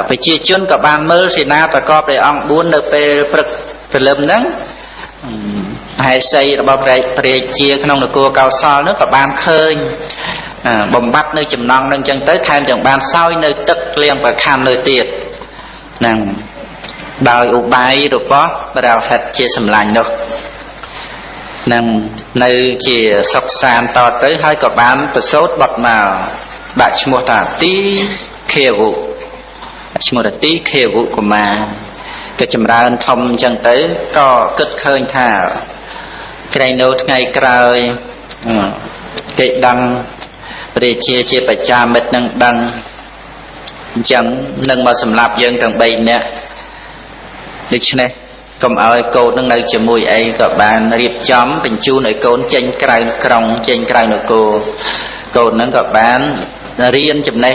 ប្រជាជនក៏បានមើលសេនាប្រកបដោយអង្គ4នៅពេលព្រឹកព្រលឹមហ្នឹងមហេសីរបស់ព្រះរាជាក្នុងនគរកោសលនោះក៏បានឃើញបំបត្តិនៅចំណងនឹងចឹងទៅថែមទាំងបានសោយនៅទឹកលៀងប្រខ័ណ្ឌនៅទៀតហ្នឹងដោយឧបាយរបស់ព្រះហិតជាសម្លាញ់នោះនឹងនៅជាសុខសាន្តតទៅហើយក៏បានប្រសូតបុត្រមកដាក់ឈ្មោះថាទីខេវុឈ្មោះថាទីខេវុកុមារក៏ចម្រើនធំអញ្ចឹងទៅក៏គិតឃើញថាក្រែងនៅថ្ងៃក្រោយគេដឹងព្រះរាជាជាបច្ចាមិត្តនឹងដឹងអញ្ចឹងនឹងមកសម្លាប់យើងទាំង3នាក់ដូច្នេះ កុំឲ្យកូននឹងនៅជាមួយអីក៏បានរៀបចំបញ្ជូនឲ្យកូនចេញក្រៅក្រុងចេញក្រៅនគរកូននឹងក៏បានរៀនចំណេះ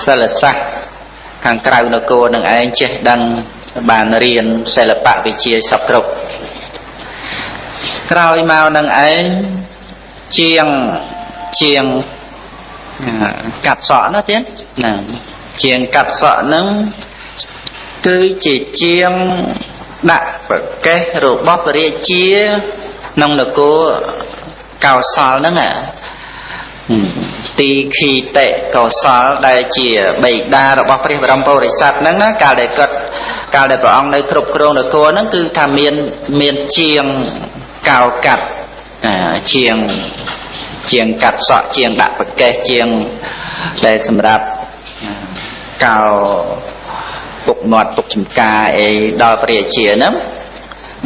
សិលសាស្ត្រខាងក្រៅនគរនឹងឯងចេះដឹងបានរៀនសិល្បៈវិជ្ជាសពគ្រប់ក្រោយមកនឹងឯងជាងជាងកាត់សក់ណាទៀតណាជាងកាត់សក់នឹងគឺជាជាងដាក់ប្រកេះរបស់ព្រះរាជាក្នុងនគរកោសលហ្នឹងទីខីតិកោសលដែលជាបិតារបស់ព្រះបរមពុរិស័ទហ្នឹងណាកាលដែលគាត់កាលដែលព្រះអង្គនៅគ្រប់គ្រងនគរហ្នឹងគឺថាមានជាងកោកាត់ជាងកាត់សក់ជាងដាក់ប្រកេះជាងដែលសម្រាប់កោពុកមាត់ពុកចំការអីដល់ព្រះរាជាហ្នឹង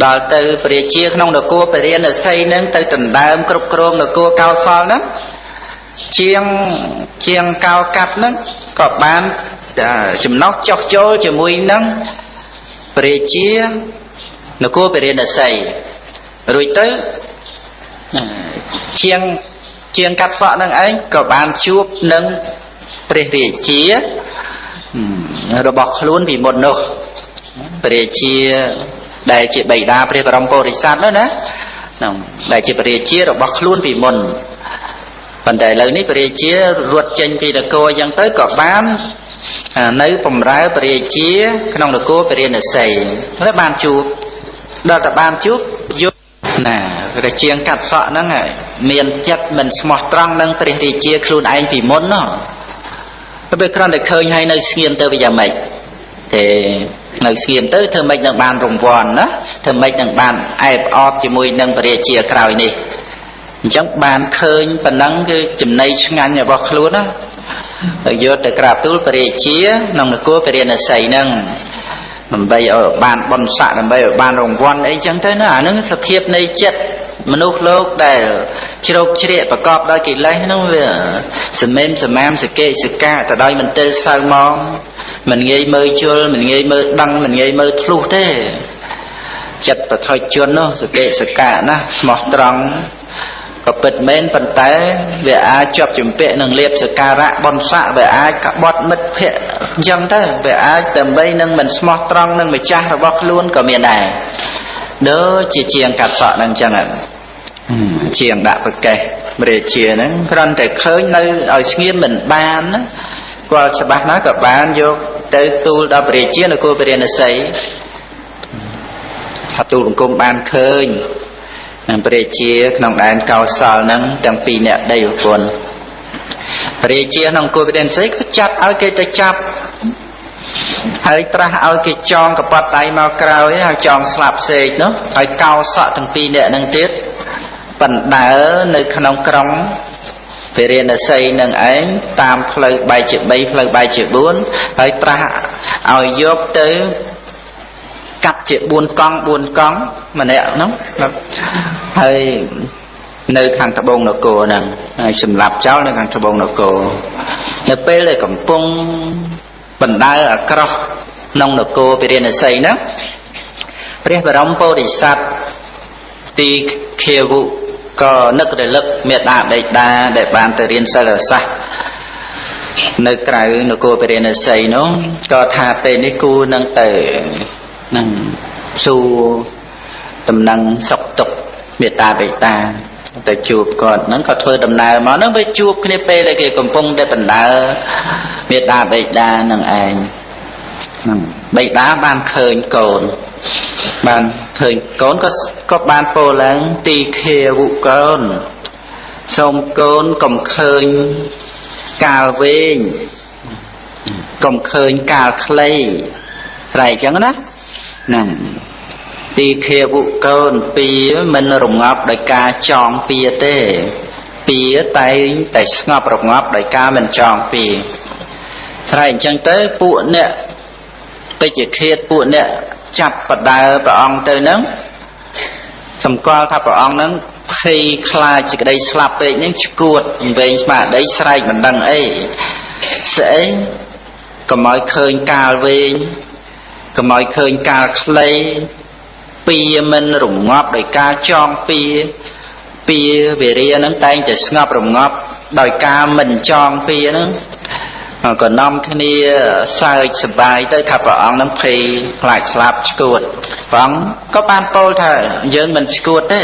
ដល់ទៅព្រះរាជាក្នុងនគរពរាណសីហ្នឹងទៅដណ្ដើមគ្រប់គ្រងនគរកោសលហ្នឹងជាងកោកាត់ហ្នឹងក៏បានចំណោះចុះចូលជាមួយនឹងព្រះរាជានគរពរាណសីរួចទៅជាងកាត់សក់នឹងឯងក៏បានជួបនឹងព្រះរាជារបស់ខ្លួនពីមុននោះព្រះរាជាដែលជាបិតាព្រះបរមពុរិស័ទនោះណាដែលជាព្រះរាជារបស់ខ្លួនពីមុនប៉ុន្តែឥឡូវនេះព្រះរាជារត់ចេញពីនគរអញ្ចឹងទៅក៏បាននៅបំរើព្រះរាជាក្នុងនគរពរាណសីហើយបានជួបដល់តែបានជួបយកណាព្រះជាងកាត់សក់ហ្នឹងមានចិត្តមិនស្មោះត្រង់នឹងព្រះរាជាខ្លួនឯងពីមុនណោះទៅពេលគ្រាន់តែឃើញហើយនៅស្ងៀមទៅវាយ៉ាងម៉េចទេនៅស្ងៀមទៅធ្វើម៉េចនឹងបានរង្វាន់ណាធ្វើម៉េចនឹងបានអែបអបជាមួយនឹងព្រះរាជាក្រោយនេះអញ្ចឹងបានឃើញប៉ុណ្ណឹងគឺចំណៃឆ្ងាញ់របស់ខ្លួនណាទៅយកទៅក្រាបទូលព្រះរាជាក្នុងនគរពរាណសីហ្នឹងដើម្បីឲ្យបានបុណ្យស័ក្តិដើម្បីឲ្យបានរង្វាន់អីចឹងទៅណាអាហ្នឹងសភាពនៃចិត្តមនុស្សលោកដែលជ្រោកជ្រាកប្រកបដោយកិលេសហ្នឹងវាសមេមសមាមសកេសកាទៅដោយមន្ទិលសៅម៉ងមិនងាយមើលជល់មិនងាយមើលដឹងមិនងាយមើលធ្លុះទេចិត្តបថុជននោះសកេសកាណាស្មោះត្រង់ក៏ពិតមែនប៉ុន្តែវាអាចជាប់ជំពាក់នឹងលៀបសការៈបុណ្យស័ក្តិវាអាចក្បត់មិត្តភក្តិអញ្ចឹងទៅវាអាចដើម្បីនឹងមិនស្មោះត្រង់នឹងម្ចាស់របស់ខ្លួនក៏មានដែរដូចជាជាងកាត់សក់នឹងអញ្ចឹងជាងដាក់ប្រកេះព្រះរាជាហ្នឹងគ្រាន់តែឃើញនៅឲ្យស្ងៀមមិនបានណាគាត់ច្បាស់ណាស់ក៏បានយកទៅទូលដល់ព្រះរាជានគរពរាណសីថាទូលបង្គំបានឃើញនឹងព្រះរាជាក្នុងដែនកោសលហ្នឹងទាំងពីរអ្នកដីប្រពន្ធព្រះរាជាក្នុងគោពរាណសីក៏ចាត់ឲ្យគេទៅចាប់ហើយត្រាស់ឲ្យគេចងកប៉ាត់ដៃមកក្រោយហើយចងស្លាប់សេកនោះហើយកោសក់ទាំងពីរអ្នកហ្នឹងទៀតបណ្ដើនៅក្នុងក្រុងពរាណសីនឹងឯងតាមផ្លូវបែកជា3ផ្លូវបែកជា4ហើយត្រាស់ឲ្យយកទៅកាត់ជា4កង់4កង់ម្នាក់ហ្នឹងហើយនៅខាងត្បូងនគរហ្នឹងហើយសម្លាប់ចោលនៅខាងត្បូងនគរនៅពេលដែលកំពុងបណ្ដើអាក្រោះក្នុងនគរពរាណសីហ្នឹងព្រះបរមពុរិស័ទទីខាវុក៏នឹករលឹកមេដាបិតាដែលបានទៅរៀនសិលសាស្ត្រនៅក្រៅនគរពរាណសីនោះក៏ថាពេលនេះគូនឹងទៅនឹងសួរតំណែងសុខទុក្ខមេតាបិតាទៅជួបគាត់ហ្នឹងក៏ធ្វើដំណើរមកហ្នឹងវាជួបគ្នាពេលដែលគេកំពុងតែបណ្ដើមេតាបិតានឹងឯងហ្នឹងបិតាបានឃើញកូនបានឃើញកូនក៏បានពោលឡើងទីខាវុកូនសូមកូនកុំឃើញកាលវែងកុំឃើញកាលខ្លីស្រែកអញ្ចឹងណាហ្នឹងទីខាវុកូនពីមិនរងាប់ដោយការចងពៀទេពៀតែងតែស្ងប់រងាប់ដោយការមិនចងពៀស្រែកអញ្ចឹងទៅពួកអ្នកពេជ្ជឃាតពួកអ្នកចាប់បដើព្រះអង្គទៅហ្នឹងសម្គាល់ថាព្រះអង្គហ្នឹងភ័យខ្លាចសេចក្តីស្លាប់ពេកហ្នឹងឈួតវែងស្មារតីស្រែកមិនដឹងអីស្អីកុំឲ្យឃើញកាលវែងកុំឲ្យឃើញកាលខ្លី ពីមិនរងាប់ដោយការចងពីពីវិរិយហ្នឹងតែងតែស្ងប់រងាប់ដោយការមិនចងពីហ្នឹងក៏នាំគ្នាសើចសប្បាយទៅថាព្រះអង្គនឹងភ័យខ្លាចស្លាប់ឈួតព្រះអង្គក៏បានពោលថាយើងមិនឈួតទេ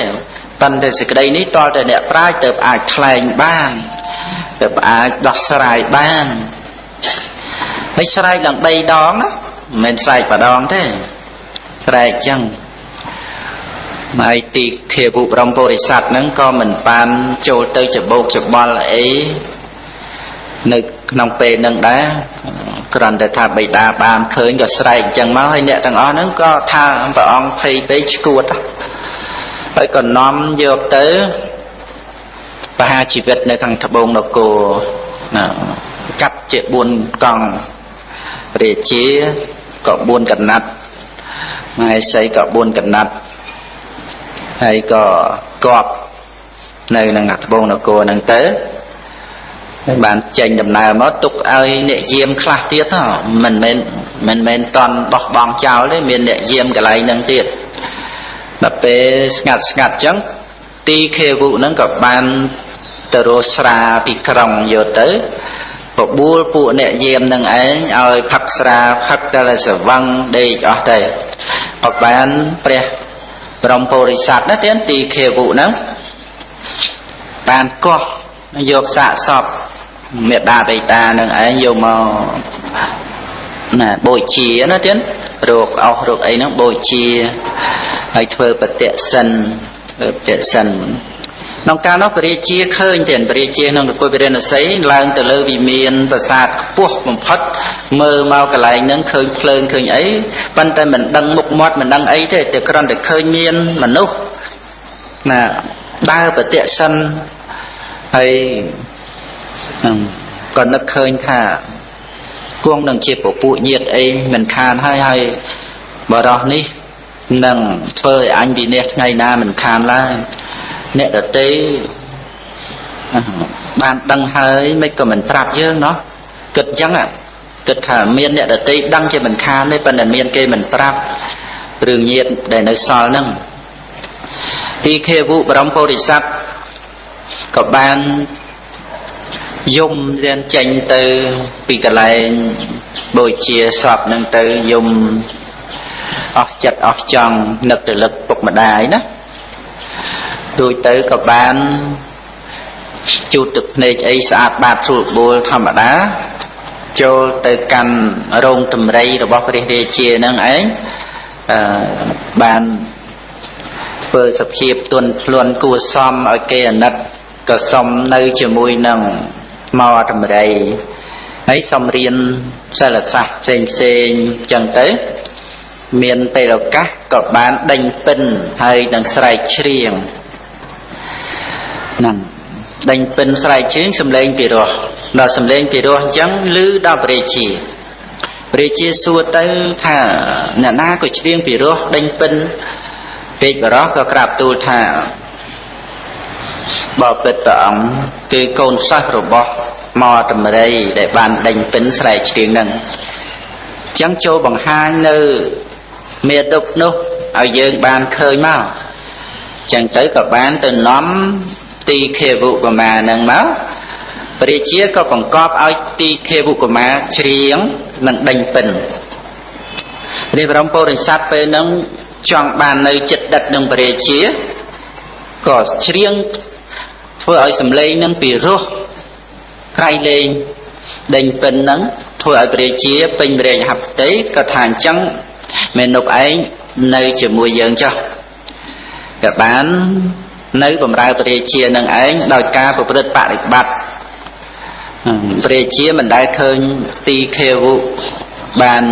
ប៉ុន្តែសេចក្តីនេះទាល់តែអ្នកប្រាជ្ញទើបអាចថ្លែងបានទើបអាចដោះស្រាយបានហើយស្រែកដល់3ដងណាមិនមែនស្រែកម្ដងទេស្រែកចឹងហើយទីធាវុបរមពុរិស័ទហ្នឹងក៏មិនបានចូលទៅច្បោកច្បល់អីនៅក្នុងពេលហ្នឹងដែរគ្រាន់តែថាបិតាបានឃើញក៏ស្រែកអញ្ចឹងមកហើយអ្នកទាំងអស់ហ្នឹងក៏ថាព្រះអង្គភ័យពេកឈួតហើយក៏នាំយកទៅបហាជីវិតនៅខាងត្បូងនគរណាកាត់ជា4កង់រាជាក៏4កណាត់មហេសីក៏4កណាត់ហើយក៏កប់នៅនឹងត្បូងនគរហ្នឹងទៅហើយបានចេញដំណើរមកទុកឲ្យអ្នកយាមខ្លះទៀតមិនមែនតន់បោះបង់ចោលទេមានអ្នកយាមកន្លែងហ្នឹងទៀតដល់ពេលស្ងាត់ស្ងាត់ចឹងទីខេវុហ្នឹងក៏បានទៅរកស្រាពីក្រុងយកទៅបបួលពួកអ្នកយាមនឹងឯងឲ្យផឹកស្រាផឹកតែស្វឹងដេកអស់ទៅក៏បានព្រះបរមពុរិស័ទណាទៀតទីខេវុហ្នឹងបានកោះយកសាកសពមេដាបេតានឹងឯងយកមកណាបូជាណាទៀតរោគអស់រោគអីហ្នឹងបូជាហើយធ្វើបតិសិនធ្វើបតិសិនក្នុងកាលនោះព្រះរាជាឃើញទៀតព្រះរាជាក្នុងនគរពិរណសីឡើងទៅលើវិមានប្រាសាទខ្ពស់បំផុតមើលមកកន្លែងហ្នឹងឃើញភ្លើងឃើញអីប៉ុន្តែមិនដឹងមុខមាត់មិនដឹងអីទេតែគ្រាន់តែឃើញមានមនុស្សណាដើរបតិសិនហើយក៏នឹកឃើញថាគង់នឹងជាពពួកញាតអីមិនខានហើយហើយបរោះនេះនឹងធ្វើឲ្យអញវិនាសថ្ងៃណាមិនខានឡើយអ្នកដទៃបានដឹងហើយមិនក៏មិនប្រាប់យើងណោះគិតអញ្ចឹងគិតថាមានអ្នកដទៃដឹងជាមិនខានទេប៉ុន្តែមានគេមិនប្រាប់រឿងញាតដែលនៅសល់ហ្នឹងទីខេវុបរមពុរិស័ទក៏បានយំរៀនចេញទៅពីកន្លែងបូជាសពហ្នឹងទៅយំអស់ចិត្តអស់ចង់នឹករលឹកពុកម្ដាយណារួចទៅក៏បានជូតទឹកភ្នែកអីស្អាតបាតស្រួលបួលធម្មតាចូលទៅកាន់រោងតម្រៃរបស់ព្រះរាជាហ្នឹងឯងបានធ្វើសភាពទន់ភ្លន់គួសមឲ្យគេអាណិតក៏សុំនៅជាមួយនឹងមកតម្រៃហើយសុំរៀនសិលសាស្ត្រផ្សេងផ្សេងចឹងទៅមានពេលឱកាសក៏បានដេញពិនហើយនឹងស្រែកច្រៀងហ្នឹងដេញពិនស្រែកច្រៀងសំឡេងពីរោះដល់សំឡេងពីរោះអញ្ចឹងឮដល់ព្រះរាជាព្រះរាជាសួរទៅថាអ្នកណាក៏ច្រៀងពីរោះដេញពិនពេកបរោះក៏ក្រាបទូលថាបបិទ្ធព្រះអង្គគឺកូនសិស្សរបស់មកតម្រៃដែលបានដេញពិនស្រែកច្រៀងហ្នឹងអញ្ចឹងចូលបង្ហាញនៅមេដប់នោះឲ្យយើងបានឃើញមកអញ្ចឹងទៅក៏បានទៅនាំទីខេវុកមាហ្នឹងមកព្រះរាជាក៏បង្កប់ឲ្យទីខេវុកមាច្រៀងនិងដេញពិនព្រះបរមពុរិស័ទពេលហ្នឹងចង់បាននៅចិត្តដិតនឹងព្រះរាជាក៏ច្រៀងធ្វើឲ្យសំឡេងនឹងពីរោះក្រៃលែងដេញពិនហ្នឹងធ្វើឲ្យព្រះរាជាពេញព្រះហត្ថតីក៏ថាអញ្ចឹងមេនុបឯងនៅជាមួយយើងចុះក៏បាននៅបម្រើព្រះរាជានឹងឯងដោយការប្រព្រឹត្តបរិបត្តិព្រះរាជាមិនដែលឃើញទីខេវុបាន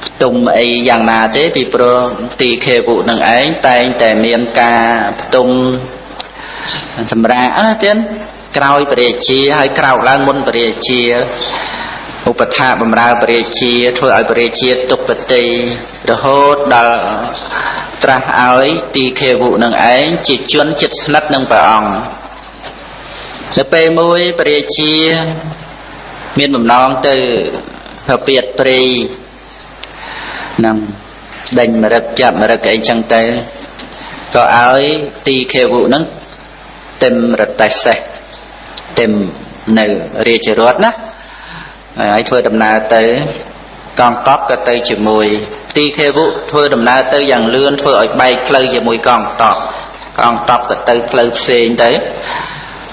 ផ្ទុំអីយ៉ាងណាទេពីព្រោះទីខេវុនឹងឯងតែងតែមានការផ្ទុំសម្រាកណាទៀតក្រោយព្រះរាជាហើយក្រោកឡើងមុនព្រះរាជាឧបថាបំរើព្រះរាជាធ្វើឲ្យព្រះរាជាទុកបតិរហូតដល់ត្រាស់ឲ្យទីខេវុនឹងឯងជាជនជិតស្និទ្ធនឹងព្រះអង្គនៅពេលមួយព្រះរាជាមានបំណងទៅពពាតព្រៃនឹង ដេញមរឹកចាប់មរឹកអីចឹងទៅក៏ឲ្យទីខេវុហ្នឹងទឹមរតេសេះទឹមនៅរាជរដ្ឋណាហើយធ្វើដំណើរទៅកងតបក៏ទៅជាមួយទីខេវុធ្វើដំណើរទៅយ៉ាងលឿនធ្វើឲ្យបែកផ្លូវជាមួយកងតបកងតបក៏ទៅផ្លូវផ្សេងទៅ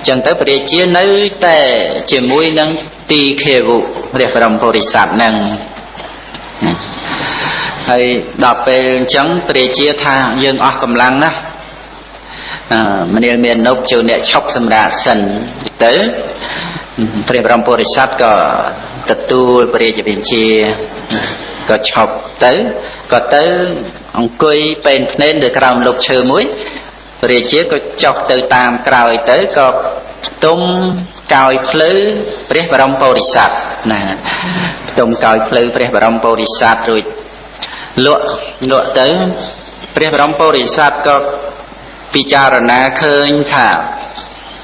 ចឹងទៅព្រះរាជានៅតែជាមួយនឹងទីខេវុព្រះបរមពុរិស័ទហ្នឹងហើយដល់ពេលអញ្ចឹងព្រះរាជាថាយើងអស់កម្លាំងណាស់មនាលមាននុបចូលអ្នកឈប់សម្រាកសិនទៅព្រះបរមពុរិស័ទក៏ទទួលព្រះរាជបញ្ជាក៏ឈប់ទៅក៏ទៅអង្គុយពេនភ្នែននៅក្រោមលុបឈើមួយព្រះរាជាក៏ចុះទៅតាមក្រោយទៅក៏ផ្ទុំកោយភ្លឺព្រះបរមពុរិស័ទណាផ្ទុំកោយភ្លឺព្រះបរមពុរិស័ទរួចលក់លក់ទៅព្រះបរមពុរិស័ទក៏ពិចារណាឃើញថា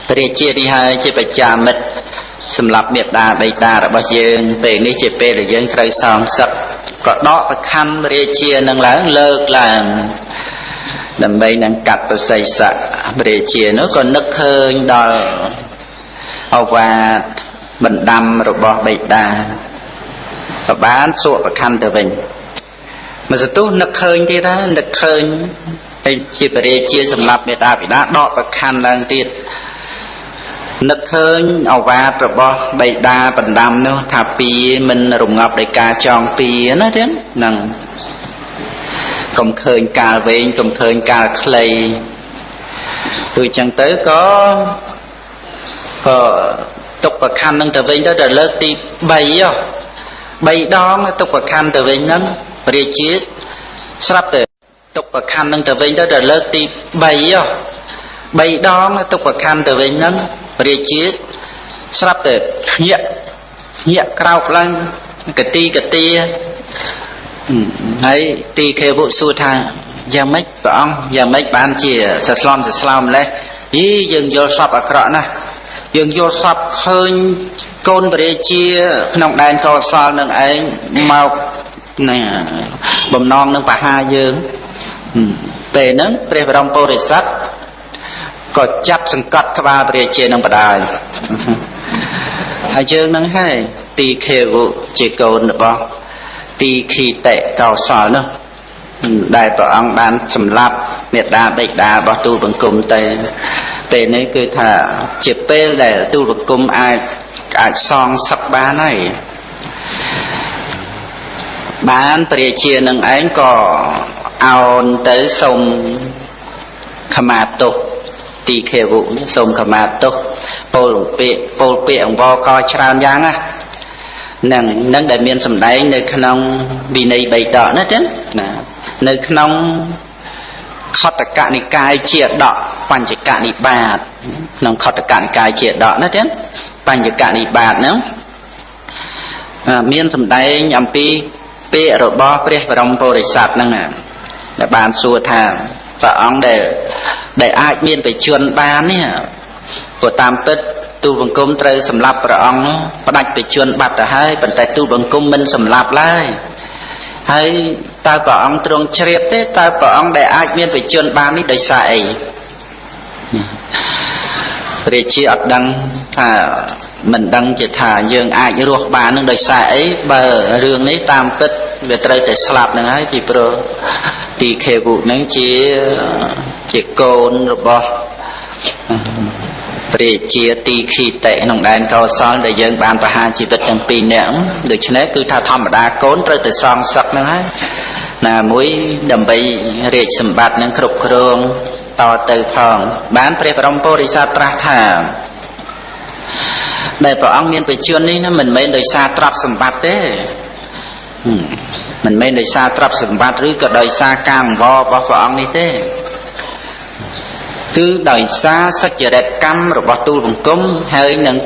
ព្រះជានេះហើយជាបច្ចាមិត្តសម្រាប់មេត្តាបិតារបស់យើងពេលនេះជាពេលដែលយើងត្រូវសងសឹកក៏ដកប្រខ័ណ្ឌរាជានឹងឡើងលើកឡើងដើម្បីនឹងកាត់ប្រស័យស័កព្រះជានោះក៏នឹកឃើញដល់អវាទបណ្ដាំរបស់បិតាក៏បានសួរប្រខ័ណ្ឌទៅវិញមកសទុះនឹកឃើញទៀតថានឹកឃើញតែជាព្រះរាជាសម្រាប់មេត្តាបិតាដកប្រខ័ណ្ឌឡើងទៀតនឹកឃើញអវាទរបស់បិតាបណ្ដាំនោះថាពីមិនរងាប់ដោយការចងពីណាទៀតហ្នឹងកុំឃើញកាលវែងកុំឃើញកាលខ្លីដូចចឹងទៅក៏ទុកប្រខ័ណ្ឌនឹងទៅវិញទៅដល់លើកទី3ហ៎3ដងទុកប្រខ័ណ្ឌទៅវិញហ្នឹងព្រះរាជាស្រាប់តែទុកប្រខ័ណ្ឌនឹងទៅវិញទៅដល់លើកទី3ហ៎3ដងទុកប្រខ័ណ្ឌទៅវិញហ្នឹងព្រះរាជាស្រាប់តែភ្ញាក់ក្រោកឡើងកទីកទាហើយទីខេវុសួរថាយ៉ាងម៉េចព្រះអង្គយ៉ាងម៉េចបានជាសស្លំសស្លោម្លេះយីយើងយល់សពអាក្រក់ណាស់យើងយល់សពឃើញកូនព្រះរាជាក្នុងដែនកោសលនឹងឯងមកណាបំណងនឹងបហាយើងពេលហ្នឹងព្រះបរមពុរិស័ទក៏ចាប់សង្កត់ក្បាលព្រះរាជានឹងបដាយហើយយើងនឹងហើយទីខេវុជាកូនរបស់ទីខីតិកោសលនោះដែលព្រះអង្គបានសម្លាប់មេដាបិតារបស់ទូលបង្គំទៅពេលនេះគឺថាជាពេលដែលទូលបង្គំអាចសងសឹកបានហើយបានព្រះរាជានឹងឯងក៏អោនទៅសូមខមាទោសទីខេវុសូមខមាទោសពោលពាក្យពោលពាក្យអង្វរកច្រើនយ៉ាងណានឹងដែលមានសម្ដែងនៅក្នុងវិន័យបីដកណាចឹងណានៅក្នុងខតកនិកាយជាដកបញ្ចកនិបាតក្នុងខតកនិកាយជាដកណាចឹងបញ្ចកនិបាតហ្នឹងមានសម្ដែងអំពីពាក្យរបស់ព្រះបរមពុរិស័ទហ្នឹងដែលបានសួរថាព្រះអង្គដែលអាចមានបច្ចុប្បន្នបាននេះព្រោះតាមពិតទូលបង្គំត្រូវសម្លាប់ព្រះអង្គផ្ដាច់បច្ចុប្បន្នបាត់ទៅហើយប៉ុន្តែទូលបង្គំមិនសម្លាប់ឡើយហើយតើព្រះអង្គទ្រង់ជ្រាបទេតើព្រះអង្គដែលអាចមានបច្ចុប្បន្នបាននេះដោយសារអីព្រះជាអត់ដឹងថាមិនដឹងជាថាយើងអាចរស់បាននឹងដោយសារអីបើរឿងនេះតាមពិតវាត្រូវតែស្លាប់នឹងហើយពីព្រោះទីខេវុនឹងជាកូនរបស់ព្រះជាទីខីតិក្នុងដែនកោសលដែលយើងបានប្រហារជីវិតទាំងពីរនាក់ដូច្នេះគឺថាធម្មតាកូនត្រូវតែសងសឹកនឹងហើយណាមួយដើម្បីរាជសម្បត្តិនឹងគ្រប់គ្រងតទៅផងបានព្រះបរមពុរិស័ទត្រាស់ថាដែលព្រះអង្គមានបច្ចុប្បន្ននេះណាមិនមែនដោយសារទ្រព្យសម្បត្តិទេមិនមែនដោយសារទ្រព្យសម្បត្តិឬក៏ដោយសារការអង្វររបស់ព្រះអង្គនេះទេគឺដោយសារសុចរិតកម្មរបស់ទូលបង្គំហើយនឹង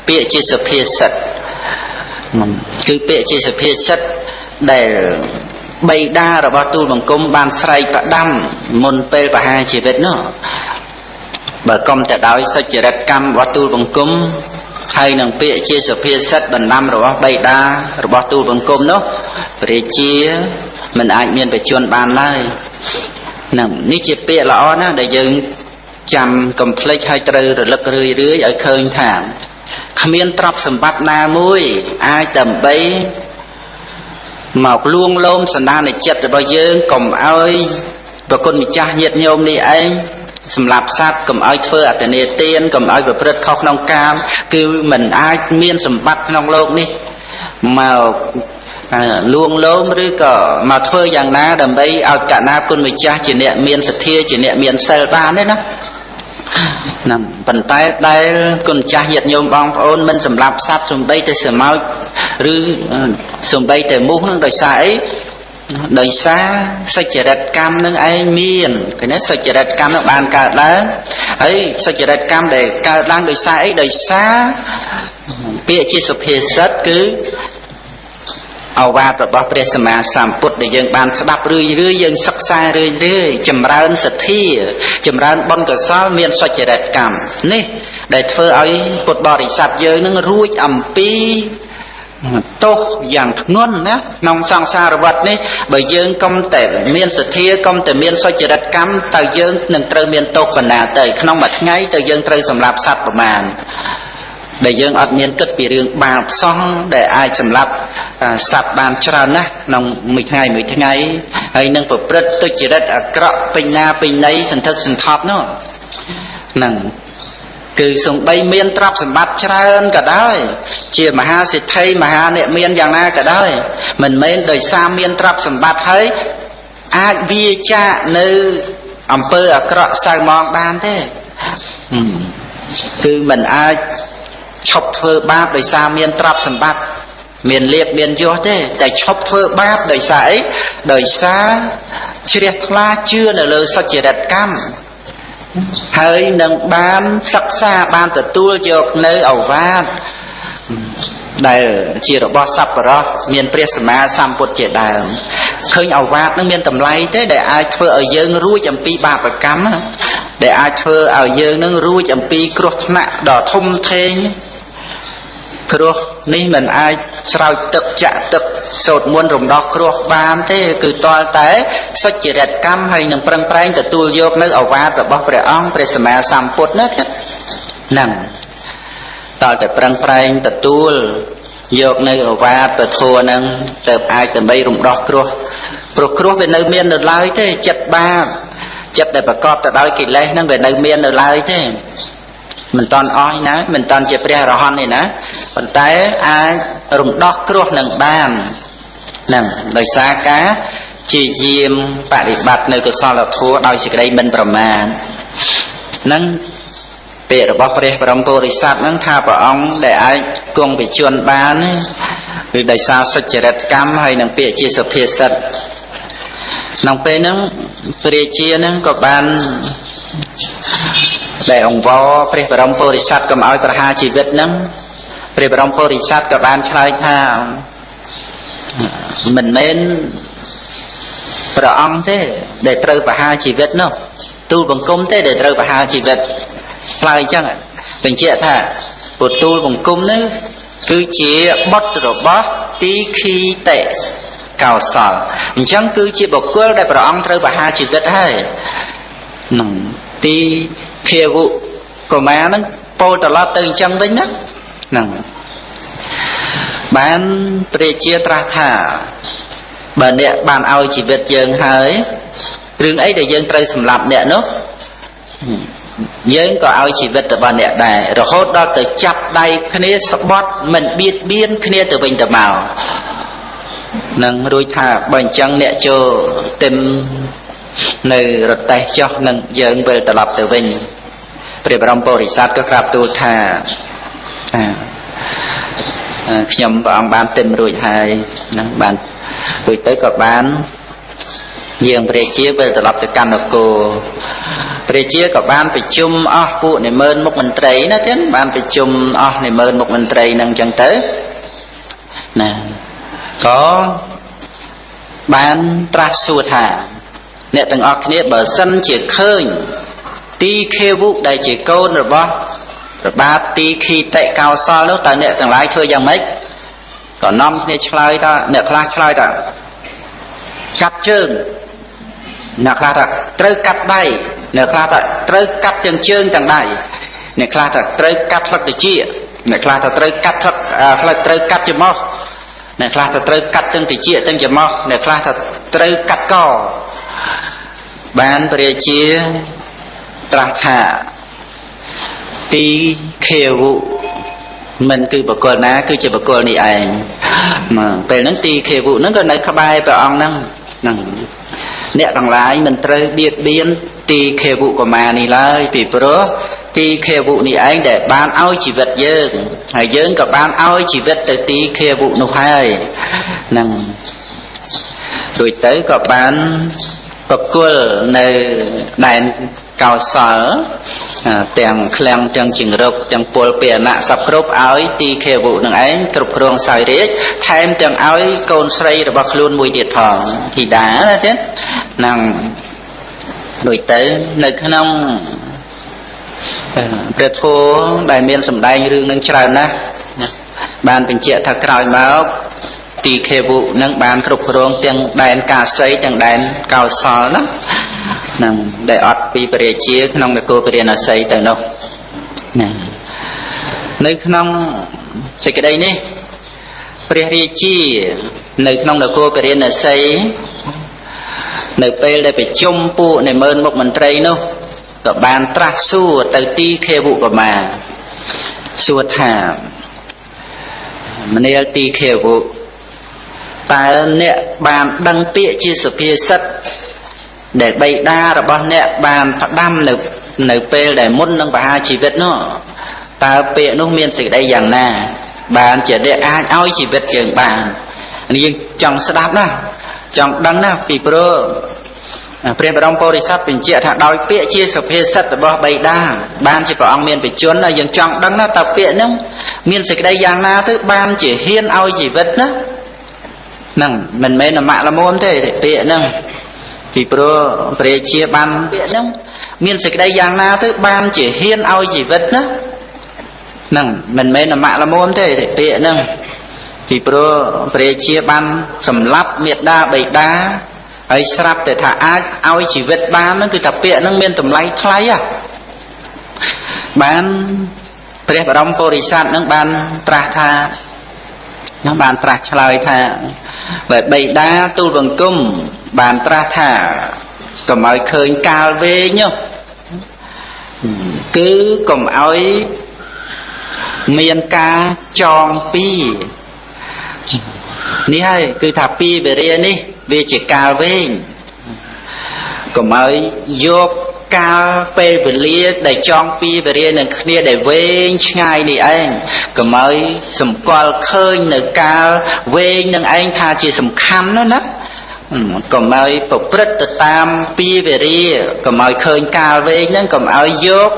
ពាក្យជាសុភាសិតគឺពាក្យជាសុភាសិតដែលបិតារបស់ទូលបង្គំបានស្រែកផ្ដាំមុនពេលប្រហារជីវិតនោះបើកុំតែដោយសុចរិតកម្មរបស់ទូលបង្គំហើយនឹងពាក្យជាសុភាសិតបណ្ដាំរបស់បិតារបស់ទូលបង្គំនោះព្រះជា មិនអាចមានបច្ចុប្បន្នបានឡើយហ្នឹងនេះជាពាក្យល្អណាស់ដែលយើងចាំកុំភ្លេចឲ្យត្រូវរលឹករឿយរឿយឲ្យឃើញថាគ្មានទ្រព្យសម្បត្តិណាមួយអាចដើម្បីមកលួងលោមសន្តានចិត្តរបស់យើងកុំឲ្យប្រគុណម្ចាស់ញាតិញោមនេះឯងសម្រាប់សត្វកុំឲ្យធ្វើអតនេទានកុំឲ្យប្រព្រឹត្តខុសក្នុងកាមគឺមិនអាចមានសម្បត្តិក្នុងលោកនេះមកលួងលោមឬក៏មកធ្វើយ៉ាងណាដើម្បីឲ្យកណាគុណម្ចាស់ជាអ្នកមានសទ្ធាជាអ្នកមានសិលបានទេណាណាប៉ុន្តែដែលគុណម្ចាស់ញាតិញោមបងប្អូនមិនសម្រាប់សត្វសំបីតែស្រមោចឬសំបីតែមូសនឹងដោយសារអីដោយសារសុចរិតកម្មនឹងឯងមានឃើញទេសុចរិតកម្មនឹងបានកើតឡើងហើយសុចរិតកម្មដែលកើតឡើងដោយសារអីដោយសារពាក្យជាសុភាសិតគឺអវាទរបស់ព្រះសម្មាសម្ពុទ្ធដែលយើងបានស្ដាប់រឿយរឿយយើងសិក្សារឿយរឿយចម្រើនសទ្ធាចម្រើនបុណ្យកុសលមានសុចរិតកម្មនេះដែលធ្វើឲ្យពុទ្ធបរិស័ទយើងនឹងរួចអំពីទោសយ៉ាងធ្ងន់ណាក្នុងសង្សារវដ្តនេះបើយើងកុំតែមានសទ្ធាកុំតែមានសុចរិតកម្មតើយើងនឹងត្រូវមានទោសបណ្ណាទៅក្នុងមួយថ្ងៃតើយើងត្រូវសម្លាប់សត្វប្រមាណដែលយើងអត់មានគិតពីរឿងបាបសោះដែលអាចសម្លាប់សត្វបានច្រើនណាស់ក្នុងមួយថ្ងៃមួយថ្ងៃហើយនឹងប្រព្រឹត្តទុច្ចរិតអាក្រក់ពេញណាពេញណីសន្ធឹកសន្ធាប់នោះហ្នឹងគឺសំបីមានទ្រព្យសម្បត្តិច្រើនក៏ដោយជាមហាសេដ្ឋីមហាអ្នកមានយ៉ាងណាក៏ដោយមិនមែនដោយសារមានទ្រព្យសម្បត្តិហើយអាចវាចាកនៅអំពើអាក្រក់សៅមងបានទេគឺមិនអាចឈប់ធ្វើបាបដោយសារមានទ្រព្យសម្បត្តិមានលៀបមានយសទេតែឈប់ធ្វើបាបដោយសារអីដោយសារជ្រះថ្លាជឿនៅលើសុចរិតកម្មហើយនឹងបានសិក្សាបានទទួលយកនៅអវាទដែលជារបស់សប្បុរសមានព្រះសម្មាសម្ពុទ្ធជាដើមឃើញអវាទនឹងមានតម្លៃទេដែលអាចធ្វើឲ្យយើងរួចអំពីបាបកម្មដែលអាចធ្វើឲ្យយើងនឹងរួចអំពីគ្រោះថ្នាក់ដ៏ធំធេងគ្រោះនេះមិនអាចស្រោចទឹកចាក់ទឹកសូត្រមន្តរំដោះគ្រោះបានទេគឺទាល់តែសុចរិតកម្មហើយនឹងប្រឹងប្រែងទទួលយកនៅអវាទរបស់ព្រះអង្គព្រះសម្មាសម្ពុទ្ធណាហ្នឹងទាល់តែប្រឹងប្រែងទទួលយកនៅអវាទពធហ្នឹងទៅអាចដើម្បីរំដោះគ្រោះព្រោះគ្រោះវានៅមាននៅឡើយទេចិត្តបាបចិត្តដែលប្រកបទៅដោយកិលេសហ្នឹងវានៅមាននៅឡើយទេមិនតាន់អស់ណាមិនតាន់ជាព្រះអរហន្តទេណាប៉ុន្តែអាចរំដោះគ្រោះនឹងបានហ្នឹងដោយសារការជាយាមបប្រតិបត្តិនៅកុសលធម៌ដោយសេចក្តីមិនប្រមាទហ្នឹងពាក្យរបស់ព្រះបរមពុរិស័ទហ្នឹងថាព្រះអង្គដែលអាចគង់វិជនបានគឺដោយសារសុចរិតកម្មហើយនឹងពាក្យជាសុភាសិតក្នុងពេលហ្នឹងព្រះជាហ្នឹងក៏បានដែលអង្វរព្រះបរមពុរិស័ទកុំឲ្យប្រហារជីវិតហ្នឹងព្រះបរមពុរិស័ទក៏បានឆ្លើយថាមិនមែនព្រះអង្គទេដែលត្រូវប្រហារជីវិតនោះទូលបង្គំទេដែលត្រូវប្រហារជីវិតឆ្លើយអញ្ចឹងបញ្ជាក់ថាពុទូលបង្គំនេះគឺជាបុត្ររបស់ទីឃីតិកោសលអញ្ចឹងគឺជាបុគ្គលដែលព្រះអង្គត្រូវប្រហារជីវិតហើយនឹងទីភាវុកុមារហ្នឹងពោលត្រឡប់ទៅអញ្ចឹងវិញណាហ្នឹងបានព្រះជាត្រាស់ថាបើអ្នកបានឲ្យជីវិតយើងហើយរឿងអីដែលយើងត្រូវសម្លាប់អ្នកនោះយើងក៏ឲ្យជីវិតរបស់អ្នកដែររហូតដល់ទៅចាប់ដៃគ្នាស្បត់មិនបៀតបៀនគ្នាទៅវិញទៅមកនឹងរួចថាបើអញ្ចឹងអ្នកចូលទឹមនៅរទេះចុះនឹងយើងវិលត្រឡប់ទៅវិញព្រះបរមពុរិស័ទក៏ក្រាបទូលថាខ្ញុំព្រះអង្គបានទឹមរួចហើយនឹងបានរួចទៅក៏បានយាងព្រះជាវិលត្រឡប់ទៅកាន់នគរព្រះជាក៏បានប្រជុំអស់ពួកនិមឺនមុខមន្ត្រីណាទៀតបានប្រជុំអស់និមឺនមុខមន្ត្រីនឹងអញ្ចឹងទៅណាក៏បានត្រាស់សួរថាអ្នកទាំងអស់គ្នាបើសិនជាឃើញទីខេវុដែលជាកូនរបស់ព្រះបាទទីឃីតិកោសលនោះតើអ្នកទាំងឡាយធ្វើយ៉ាងម៉េចក៏នាំគ្នាឆ្លើយថាអ្នកខ្លះឆ្លើយថា កាត់ជើងអ្នកខ្លះថាត្រូវកាត់ដៃអ្នកខ្លះថាត្រូវកាត់ទាំងជើងទាំងដៃអ្នកខ្លះថាត្រូវកាត់ផ្លឹកត្រចៀកអ្នកខ្លះថាត្រូវកាត់ផ្លឹកផ្លឹកត្រូវកាត់ច្រមុះអ្នកខ្លះថាត្រូវកាត់ទាំងត្រចៀកទាំងច្រមុះអ្នកខ្លះថាត្រូវកាត់កបានព្រះជាត្រាស់ថាទីខេវុមិនគឺបុគ្គលណាគឺជាបុគ្គលនេះឯងពេលហ្នឹងទីខេវុហ្នឹងក៏នៅក្បែរព្រះអង្គហ្នឹងហ្នឹងអ្នកទាំងឡាយមិនត្រូវបៀតបៀនទីខេវុកុមារនេះឡើយពីព្រោះទីខេវុនេះឯងដែលបានឲ្យជីវិតយើងហើយយើងក៏បានឲ្យជីវិតទៅទីខេវុនោះហើយហ្នឹងដូចទៅក៏បានប្រគល់នៅដែនកោសលទាំងឃ្លាំងទាំងចង្រុកទាំងពលពាហនៈសពគ្រប់ឲ្យទីខេវុនឹងឯងគ្រប់គ្រងសោយរាជថែមទាំងឲ្យកូនស្រីរបស់ខ្លួនមួយទៀតផងធីតាណាទេហ្នឹងដូចទៅនៅក្នុងព្រះធម៌ដែលមានសម្ដែងរឿងនឹងច្រើនណាស់បានបញ្ជាក់ថាក្រោយមកទីខេវុនឹងបានគ្រប់គ្រងទាំងដែនកាសីទាំងដែនកោសលណាហ្នឹងដែលអត់ពីព្រះរាជាក្នុងនគរពារាណសីទៅនោះណានៅក្នុងសេចក្តីនេះព្រះរាជានៅក្នុងនគរពារាណសីនៅពេលដែលប្រជុំពួកនៃម៉ឺនមុខមន្ត្រីនោះក៏បានត្រាស់សួរទៅទីខេវុកុមារសួរថាមនាលទីខេវុតើអ្នកបានដឹងពាក្យជាសុភាសិតដែលបិតារបស់អ្នកបានផ្ដាំនៅពេលដែលមុននឹងបហាជីវិតនោះតើពាក្យនោះមានសេចក្តីយ៉ាងណាបានជាអ្នកអាចឲ្យជីវិតយើងបាននេះយើងចង់ស្ដាប់ណាចង់ដឹងណាពីព្រោះព្រះបរមពុរិស័ទបញ្ជាក់ថាដោយពាក្យជាសុភាសិតរបស់បិតាបានជាព្រះអង្គមានបច្ចុប្បន្នយើងចង់ដឹងណាតើពាក្យហ្នឹងមានសេចក្តីយ៉ាងណាទៅបានជាហ៊ានឲ្យជីវិតណាហ្នឹងមិនមែនអមល្មមទេពាក្យហ្នឹងពីព្រោះព្រះជាបានពាក្យហ្នឹងមានសេចក្តីយ៉ាងណាទៅបានជាហ៊ានឲ្យជីវិតណាហ្នឹងមិនមែនអមល្មមទេពាក្យហ្នឹងពីព្រោះព្រះជាបានសម្លាប់មេដាបិតាហើយស្រាប់តែថាអាចឲ្យជីវិតបានហ្នឹងគឺថាពាក្យហ្នឹងមានតម្លៃថ្លៃហ៎បានព្រះបរមពុរិស័ទហ្នឹងបានត្រាស់ថាហ្នឹងបានត្រាស់ឆ្លើយថាបើបិតាទូលបង្គំបានត្រាស់ថាកុំឲ្យឃើញកាលវែងគឺកុំឲ្យមានការចងពីនេះហើយគឺថាពីវេរានេះវាជាកាលវែងកុំឲ្យយកកាលពេលវេលាដែលចងពីវេរានឹងគ្នាដែលវែងឆ្ងាយនេះឯងកុំឲ្យសម្គាល់ឃើញនៅកាលវែងនឹងឯងថាជាសំខាន់ណាស់ណាកុំឲ្យប្រព្រឹត្តទៅតាមពីវេរាកុំឲ្យឃើញកាលវែងហ្នឹងកុំឲ្យយក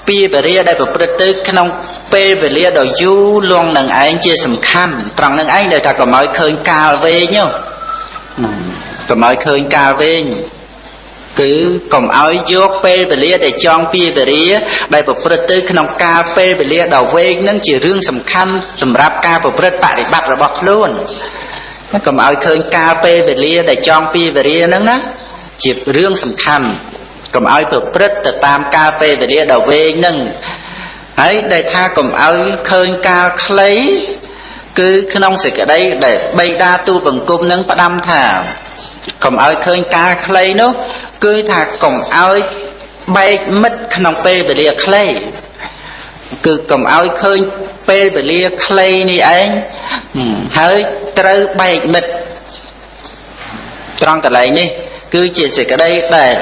ពីវេរាដែលប្រព្រឹត្តទៅក្នុងពេលវេលាដ៏យូរលង់នឹងឯងជាសំខាន់ត្រង់នឹងឯងដែលថាកុំឲ្យឃើញកាលវែងកុំឲ្យឃើញកាលវែងគឺកុំឲ្យយកពេលវេលាដែលចងពីវេរាដែលប្រព្រឹត្តទៅក្នុងកាលពេលវេលាដ៏វែងនឹងជារឿងសំខាន់សម្រាប់ការប្រព្រឹត្តបរិបត្តិរបស់ខ្លួនកុំឲ្យឃើញកាលពេលវេលាដែលចងពីវេរាហ្នឹងណាជារឿងសំខាន់កុំឲ្យប្រព្រឹត្តទៅតាមកាលពេលវេលាដ៏វែងហ្នឹងហើយដែលថាកុំឲ្យឃើញកាលខ្លីគឺក្នុងសេចក្តីដែលបិតាទូលបង្គំនឹងផ្ដាំថាកុំឲ្យឃើញកាលខ្លីនោះគឺថាកុំឲ្យបែកមិត្តក្នុងពេលវេលាខ្លីគឺកុំឲ្យឃើញពេលវេលាខ្លីនេះឯងហើយត្រូវបែកមិត្តត្រង់កន្លែងនេះគឺជាសេចក្តីដែល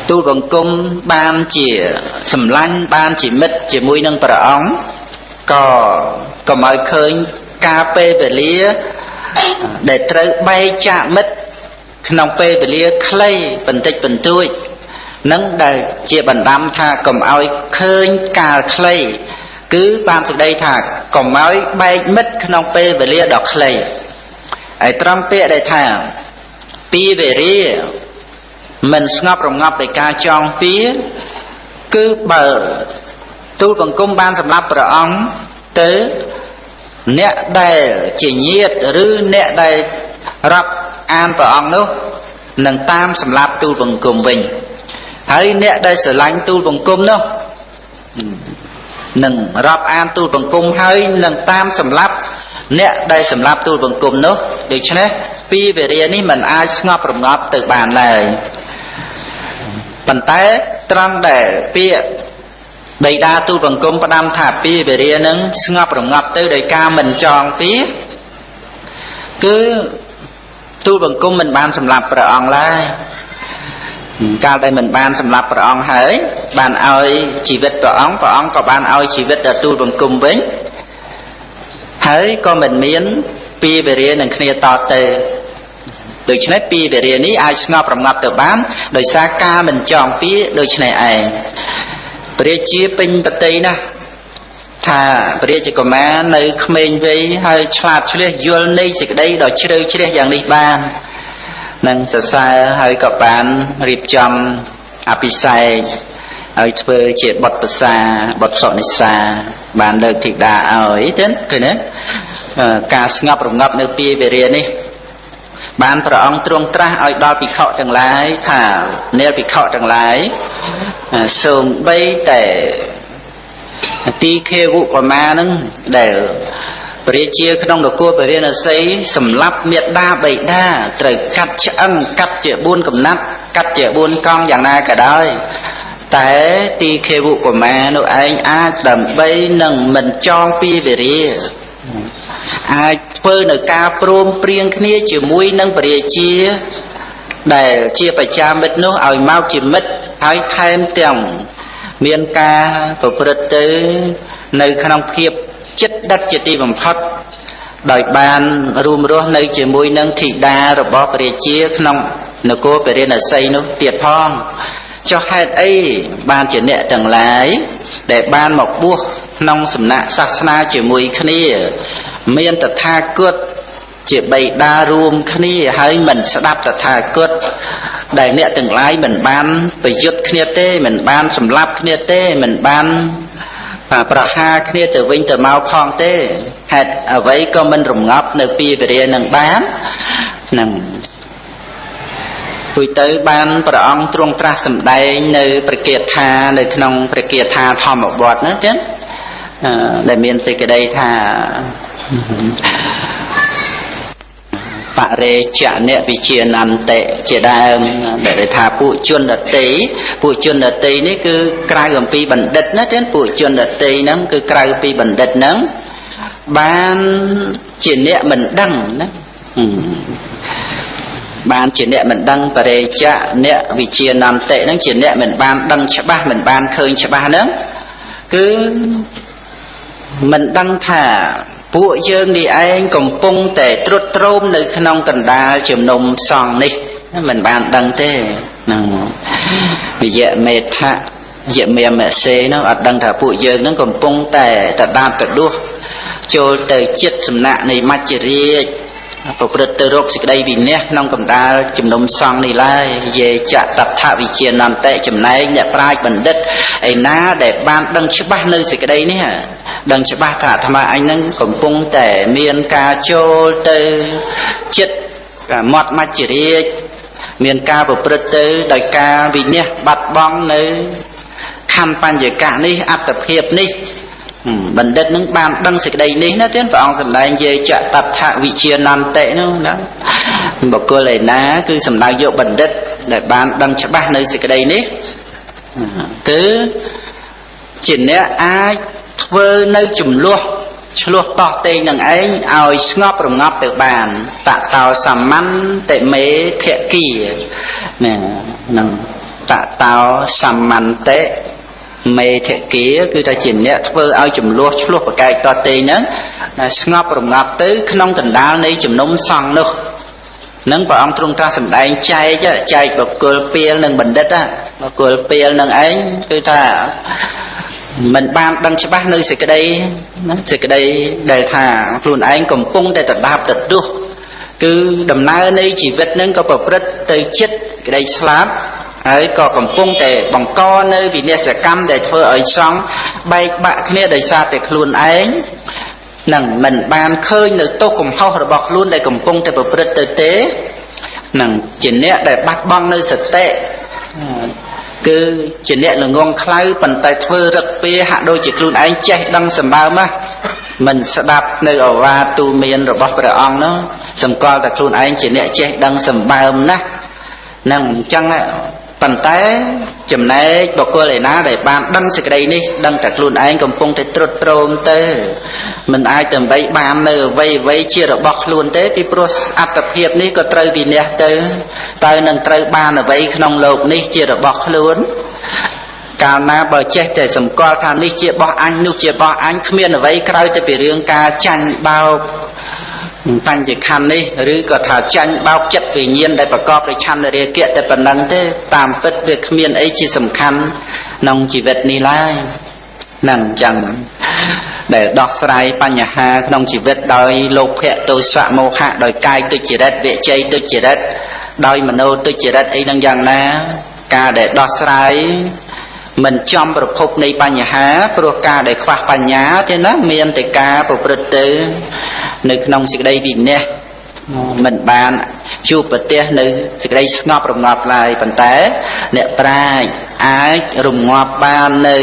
ទូលបង្គំបានជាសម្លាញ់បានជាមិត្តជាមួយនឹងព្រះអង្គក៏កុំឲ្យឃើញការពេលវេលាដែលត្រូវបែកចាកមិត្តក្នុងពេលវេលាខ្លីបន្តិចបន្តួចនឹងដែលជាបណ្ដាំថាកុំឲ្យឃើញកាលខ្លីគឺបានសេចក្តីថាកុំឲ្យបែកមិត្តក្នុងពេលវេលាដ៏ខ្លីហើយត្រង់ពាក្យដែលថាពីវេរាមិនស្ងប់រងាប់ដោយការចងពៀគឺបើទូលបង្គំបានសម្រាប់ព្រះអង្គទៅអ្នកដែលជាញាតិឬអ្នកដែល រាប់អានព្រះអង្គនោះនឹងតាមសម្លាប់ទូលបង្គំវិញហើយអ្នកដែលស្រឡាញ់ទូលបង្គំនោះនឹងរាប់អានទូលបង្គំហើយនឹងតាមសម្លាប់អ្នកដែលសម្លាប់ទូលបង្គំនោះដូច្នេះពីវេរានេះមិនអាចស្ងប់រងាប់ទៅបានឡើយប៉ុន្តែត្រង់ដែលពាក្យបិតាទូលបង្គំផ្ដាំថាពីវេរានឹងស្ងប់រងាប់ទៅដោយការមិនចងពីគឺទូលបង្គំមិនបានសម្លាប់ព្រះអង្គឡើយកាលដែលមិនបានសម្លាប់ព្រះអង្គហើយបានឲ្យជីវិតព្រះអង្គព្រះអង្គក៏បានឲ្យជីវិតដល់ទូលបង្គំវិញហើយក៏មិនមានពីវេរានឹងគ្នាតទៅដូច្នេះពីវេរានេះអាចស្ងប់រងាប់ទៅបានដោយសារការមិនចងពីដូច្នេះឯងព្រះជាពេញបតីណាស់ថាព្រះរាជកុមារនៅក្មេងវ័យហើយឆ្លាតឆ្លៀសយល់នៃសេចក្តីដ៏ជ្រៅជ្រះយ៉ាងនេះបាននឹងសរសើរហើយក៏បានរៀបចំអភិសេកឲ្យធ្វើជាបុត្រសាបុត្រសុនិសាបានលើកធីតាឲ្យទេឃើញទេការស្ងប់រងាប់នៅពីវេរានេះបានព្រះអង្គទ្រង់ត្រាស់ឲ្យដល់ភិក្ខុទាំងឡាយថានាលភិក្ខុទាំងឡាយសូម្បីតែទីខេវុកមានឹងដែលព្រះជាក្នុងនគរពរាណសីសម្លាប់មេដាបិតាត្រូវកាត់ឆ្អឹងកាត់ជា4កំណាត់កាត់ជា4កង់យ៉ាងណាក៏ដោយតែទីខេវុកមានោះឯងអាចដើម្បីនឹងមិនចងពីវេរាអាចធ្វើនៅការព្រមព្រៀងគ្នាជាមួយនឹងព្រះជាដែលជាបច្ចាមិត្តនោះឲ្យមកជាមិត្តហើយថែមទាំងមានការប្រព្រឹត្តទៅនៅក្នុងភាពចិត្តដិតជាទីបំផុតដោយបានរួមរស់នៅជាមួយនឹងធីតារបស់ព្រះជាក្នុងនគរពរាណសីនោះទៀតផងចុះហេតុអីបានជាអ្នកទាំងឡាយដែលបានមកបួសក្នុងសំណាក់សាសនាជាមួយគ្នាមានតថាគតជាបិតារួមគ្នាហើយមិនស្ដាប់តថាគតដែលអ្នកទាំងឡាយមិនបានប្រយុទ្ធគ្នាទេមិនបានសម្លាប់គ្នាទេមិនបានប្រហារគ្នាទៅវិញទៅមកផងទេហេតុអ្វីក៏មិនរងាប់នៅពីវេរានឹងបាននឹងពុយទៅបានព្រះអង្គទ្រង់ត្រាស់សម្ដែងនៅព្រះគាថានៅក្នុងព្រះគាថាធម្មបទណាចឹងដែលមានសេចក្តីថាបរិចនៈវិជានន្តិជាដើមដែលថាពួកជនដតីពួកជនដតីនេះគឺក្រៅអំពីបណ្ឌិតណាចឹងពួកជនដតីហ្នឹងគឺក្រៅពីបណ្ឌិតហ្នឹងបានជាអ្នកមិនដឹងណាបានជាអ្នកមិនដឹងបរិចនៈវិជានន្តិហ្នឹងជាអ្នកមិនបានដឹងច្បាស់មិនបានឃើញច្បាស់ហ្នឹងគឺមិនដឹងថាពួកយើងនេះឯងកំពុងតែត្រុតត្រោមនៅក្នុងកណ្ដាលជំនុំសង្ឃនេះមិនបានដឹងទេហ្នឹងវិយមេថៈយមេមសេនោះអត់ដឹងថាពួកយើងនឹងកំពុងតែតដាបតដួសចូលទៅចិត្តសំណាក់នៃមច្ចរាជប្រព្រឹត្តទៅរកសេចក្តីវិន័យក្នុងកណ្ដាលជំនុំសង្ឃនេះឡើយយេចតថវិជានន្តិចំណែកអ្នកប្រាជ្ញបណ្ឌិតឯណាដែលបានដឹងច្បាស់នៅសេចក្តីនេះដឹងច្បាស់ថាអាត្មាអញនឹងកំពុងតែមានការចូលទៅចិត្តមាត់មច្ចរាជមានការប្រព្រឹត្តទៅដោយការវិន័យបាត់បង់នៅខណ្ឌបញ្ញកៈនេះអត្តភាពនេះបណ្ឌិតនឹងបានដឹងសេចក្តីនេះណាទៀតព្រះអង្គសម្ដែងយេចតថវិជានន្តិនោះណាបុគ្គលឯណាគឺសម្ដៅយកបណ្ឌិតដែលបានដឹងច្បាស់នៅសេចក្តីនេះគឺជាអ្នកអាចធ្វើនៅចំនួនឆ្លោះតោះតេងនឹងឯងឲ្យស្ងប់រងាប់ទៅបានតតោសមន្តមេធគាណានឹងតតោសមន្តមេធគាគឺថាជាអ្នកធ្វើឲ្យចំនួនឆ្លោះប្រកែកតតេងហ្នឹងស្ងប់រងាប់ទៅក្នុងកណ្ដាលនៃជំនុំសង្ឃនោះនឹងព្រះអង្គទ្រង់ត្រាស់សម្ដែងចែកបុគ្គលពាលនិងបណ្ឌិតបុគ្គលពាលនឹងឯងគឺថាមិនបានដឹងច្បាស់នៅសេចក្តីណាសេចក្តីដែលថាខ្លួនឯងកំពុងតែតដាបតដួសគឺដំណើរនៃជីវិតនឹងក៏ប្រព្រឹត្តទៅចិត្តក្តីស្លាប់ហើយក៏កំពុងតែបង្កនៅវិនាសកម្មដែលធ្វើឲ្យសង្ឃបែកបាក់គ្នាដោយសារតែខ្លួនឯង នឹងមិនបានឃើញនៅទោសកំហុសរបស់ខ្លួនដែលកំពុងតែប្រព្រឹត្តទៅទេនឹងជាអ្នកដែលបាត់បង់នៅសតិគឺជាអ្នកល្ងងខ្លៅប៉ុន្តែធ្វើរឹកពាហាក់ដូចជាខ្លួនឯងចេះដឹងសម្បើមណាមិនស្ដាប់នៅអវាទទូមានរបស់ព្រះអង្គនោះសម្គាល់តែខ្លួនឯងជាអ្នកចេះដឹងសម្បើមណាស់នឹងអញ្ចឹងប៉ុន្តែចំណែកបុគ្គលឯណាដែលបានដឹងសេចក្តីនេះដឹងតែខ្លួនឯងកំពុងតែត្រុតត្រោមទៅមិនអាចដើម្បីបាននៅអ្វីអ្វីជារបស់ខ្លួនទេពីព្រោះអត្តភាពនេះក៏ត្រូវវិន័យទៅតើនឹងត្រូវបានអ្វីក្នុងលោកនេះជារបស់ខ្លួនកាលណាបើចេះតែសម្គាល់ថានេះជារបស់អញនោះជារបស់អញគ្មានអ្វីក្រៅតែពីរឿងការចាញ់បោកបញ្ញខណ្ឌនេះឬក៏ថាចាញ់បោកចិត្តវិញ្ញាណដែលប្រកបដោយឆន្ទរាគៈតែប៉ុណ្ណឹងទេតាមពិតវាគ្មានអីជាសំខាន់ក្នុងជីវិតនេះឡើយនឹងអញ្ចឹងដែលដោះស្រាយបញ្ហាក្នុងជីវិតដោយលោភៈទោសៈមោហៈដោយកាយទុច្ចរិតវិជ័យទុច្ចរិតដោយមโนទុច្ចរិតអីនឹងយ៉ាងណាការដែលដោះស្រាយមិនចំប្រភពនៃបញ្ហាព្រោះការដែលខ្វះបញ្ញាទេណាមានតែការប្រព្រឹត្តទៅនៅក្នុងសេចក្តីវិន័យមិនបានជួបប្រទះនៅសេចក្តីស្ងប់រងាប់ឡើយប៉ុន្តែអ្នកប្រាជ្ញអាចរងាប់បាននៅ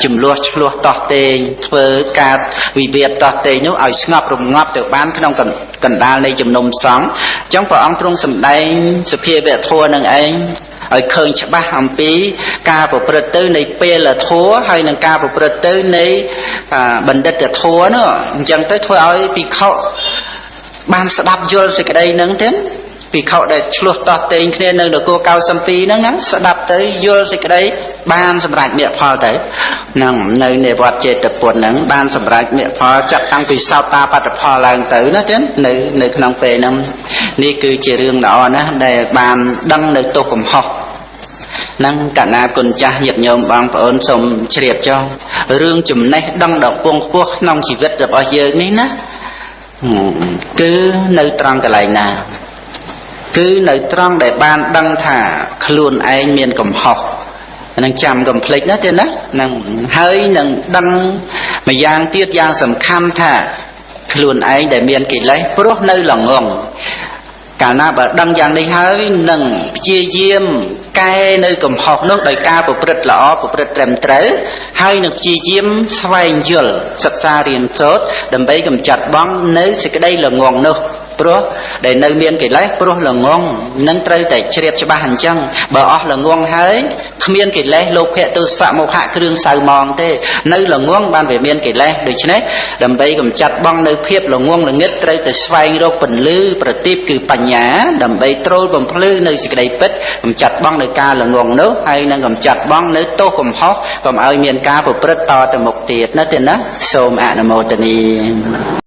ចំនួនឆ្លោះតោះតេងធ្វើការវិវាទតោះតេងនោះឲ្យស្ងប់រងាប់ទៅបានក្នុងកណ្ដាលនៃជំនុំសង្ឃអញ្ចឹងព្រះអង្គទ្រង់សម្ដែងសភាវធម៌នឹងឯងឲ្យឃើញច្បាស់អំពីការប្រព្រឹត្តទៅនៃពេលធម៌ហើយនឹងការប្រព្រឹត្តទៅនៃបណ្ឌិតធម៌នោះអញ្ចឹងទៅធ្វើឲ្យភិក្ខុបានស្ដាប់យល់សេចក្តីហ្នឹងទេភិក្ខុដែលឆ្លោះតោះតេងគ្នានៅនគរ92ហ្នឹងណាស្ដាប់ទៅយល់សេចក្តីបានសម្រេចមគ្គផលទៅហ្នឹងនៅនៃវត្តចេតពុនហ្នឹងបានសម្រេចមគ្គផលចាប់តាំងពីសោតាបត្តផលឡើងទៅណាទេនៅក្នុងពេលហ្នឹងនេះគឺជារឿងល្អណាស់ដែលបានដឹងនៅទោសកំហុសនឹងកណាគុណចាស់ញាតិញោមបងប្អូនសូមជ្រាបចុះរឿងចំណេះដឹងដ៏ពងខ្ពស់ក្នុងជីវិតរបស់យើងនេះណាគឺនៅត្រង់កន្លែងណាគឺនៅត្រង់ដែលបានដឹងថាខ្លួនឯងមានកំហុសនឹងចាំកុំភ្លេចណាទេណានឹងហើយនឹងដឹងម្យ៉ាងទៀតយ៉ាងសំខាន់ថាខ្លួនឯងដែលមានកិលេសព្រោះនៅល្ងងកាលណាបើដឹងយ៉ាងនេះហើយនឹងព្យាយាមកែនៅកំហុសនោះដោយការប្រព្រឹត្តល្អប្រព្រឹត្តត្រឹមត្រូវហើយនឹងព្យាយាមស្វែងយល់សិក្សារៀនសូត្រដើម្បីកម្ចាត់បង់នៅសេចក្តីល្ងងនោះព្រោះដែលនៅមានកិលេសព្រោះល្ងងនឹងត្រូវតែជ្រាបច្បាស់អញ្ចឹងបើអស់ល្ងងហើយគ្មានកិលេសលោភៈទោសៈមោហៈគ្រឿងសៅមងទេនៅល្ងងបានវាមានកិលេសដូច្នេះដើម្បីកម្ចាត់បង់នៅភាពល្ងងល្ងឹតត្រូវតែស្វែងរកពន្លឺប្រទីបគឺបញ្ញាដើម្បីត្រូលបំភ្លឺនៅសេចក្តីពិតកម្ចាត់បង់នៅការល្ងងនោះហើយនឹងកម្ចាត់បង់នៅទោសកំហុសកុំឲ្យមានការប្រព្រឹត្តតទៅមុខទៀតណាទេណាសូមអនុមោទនា។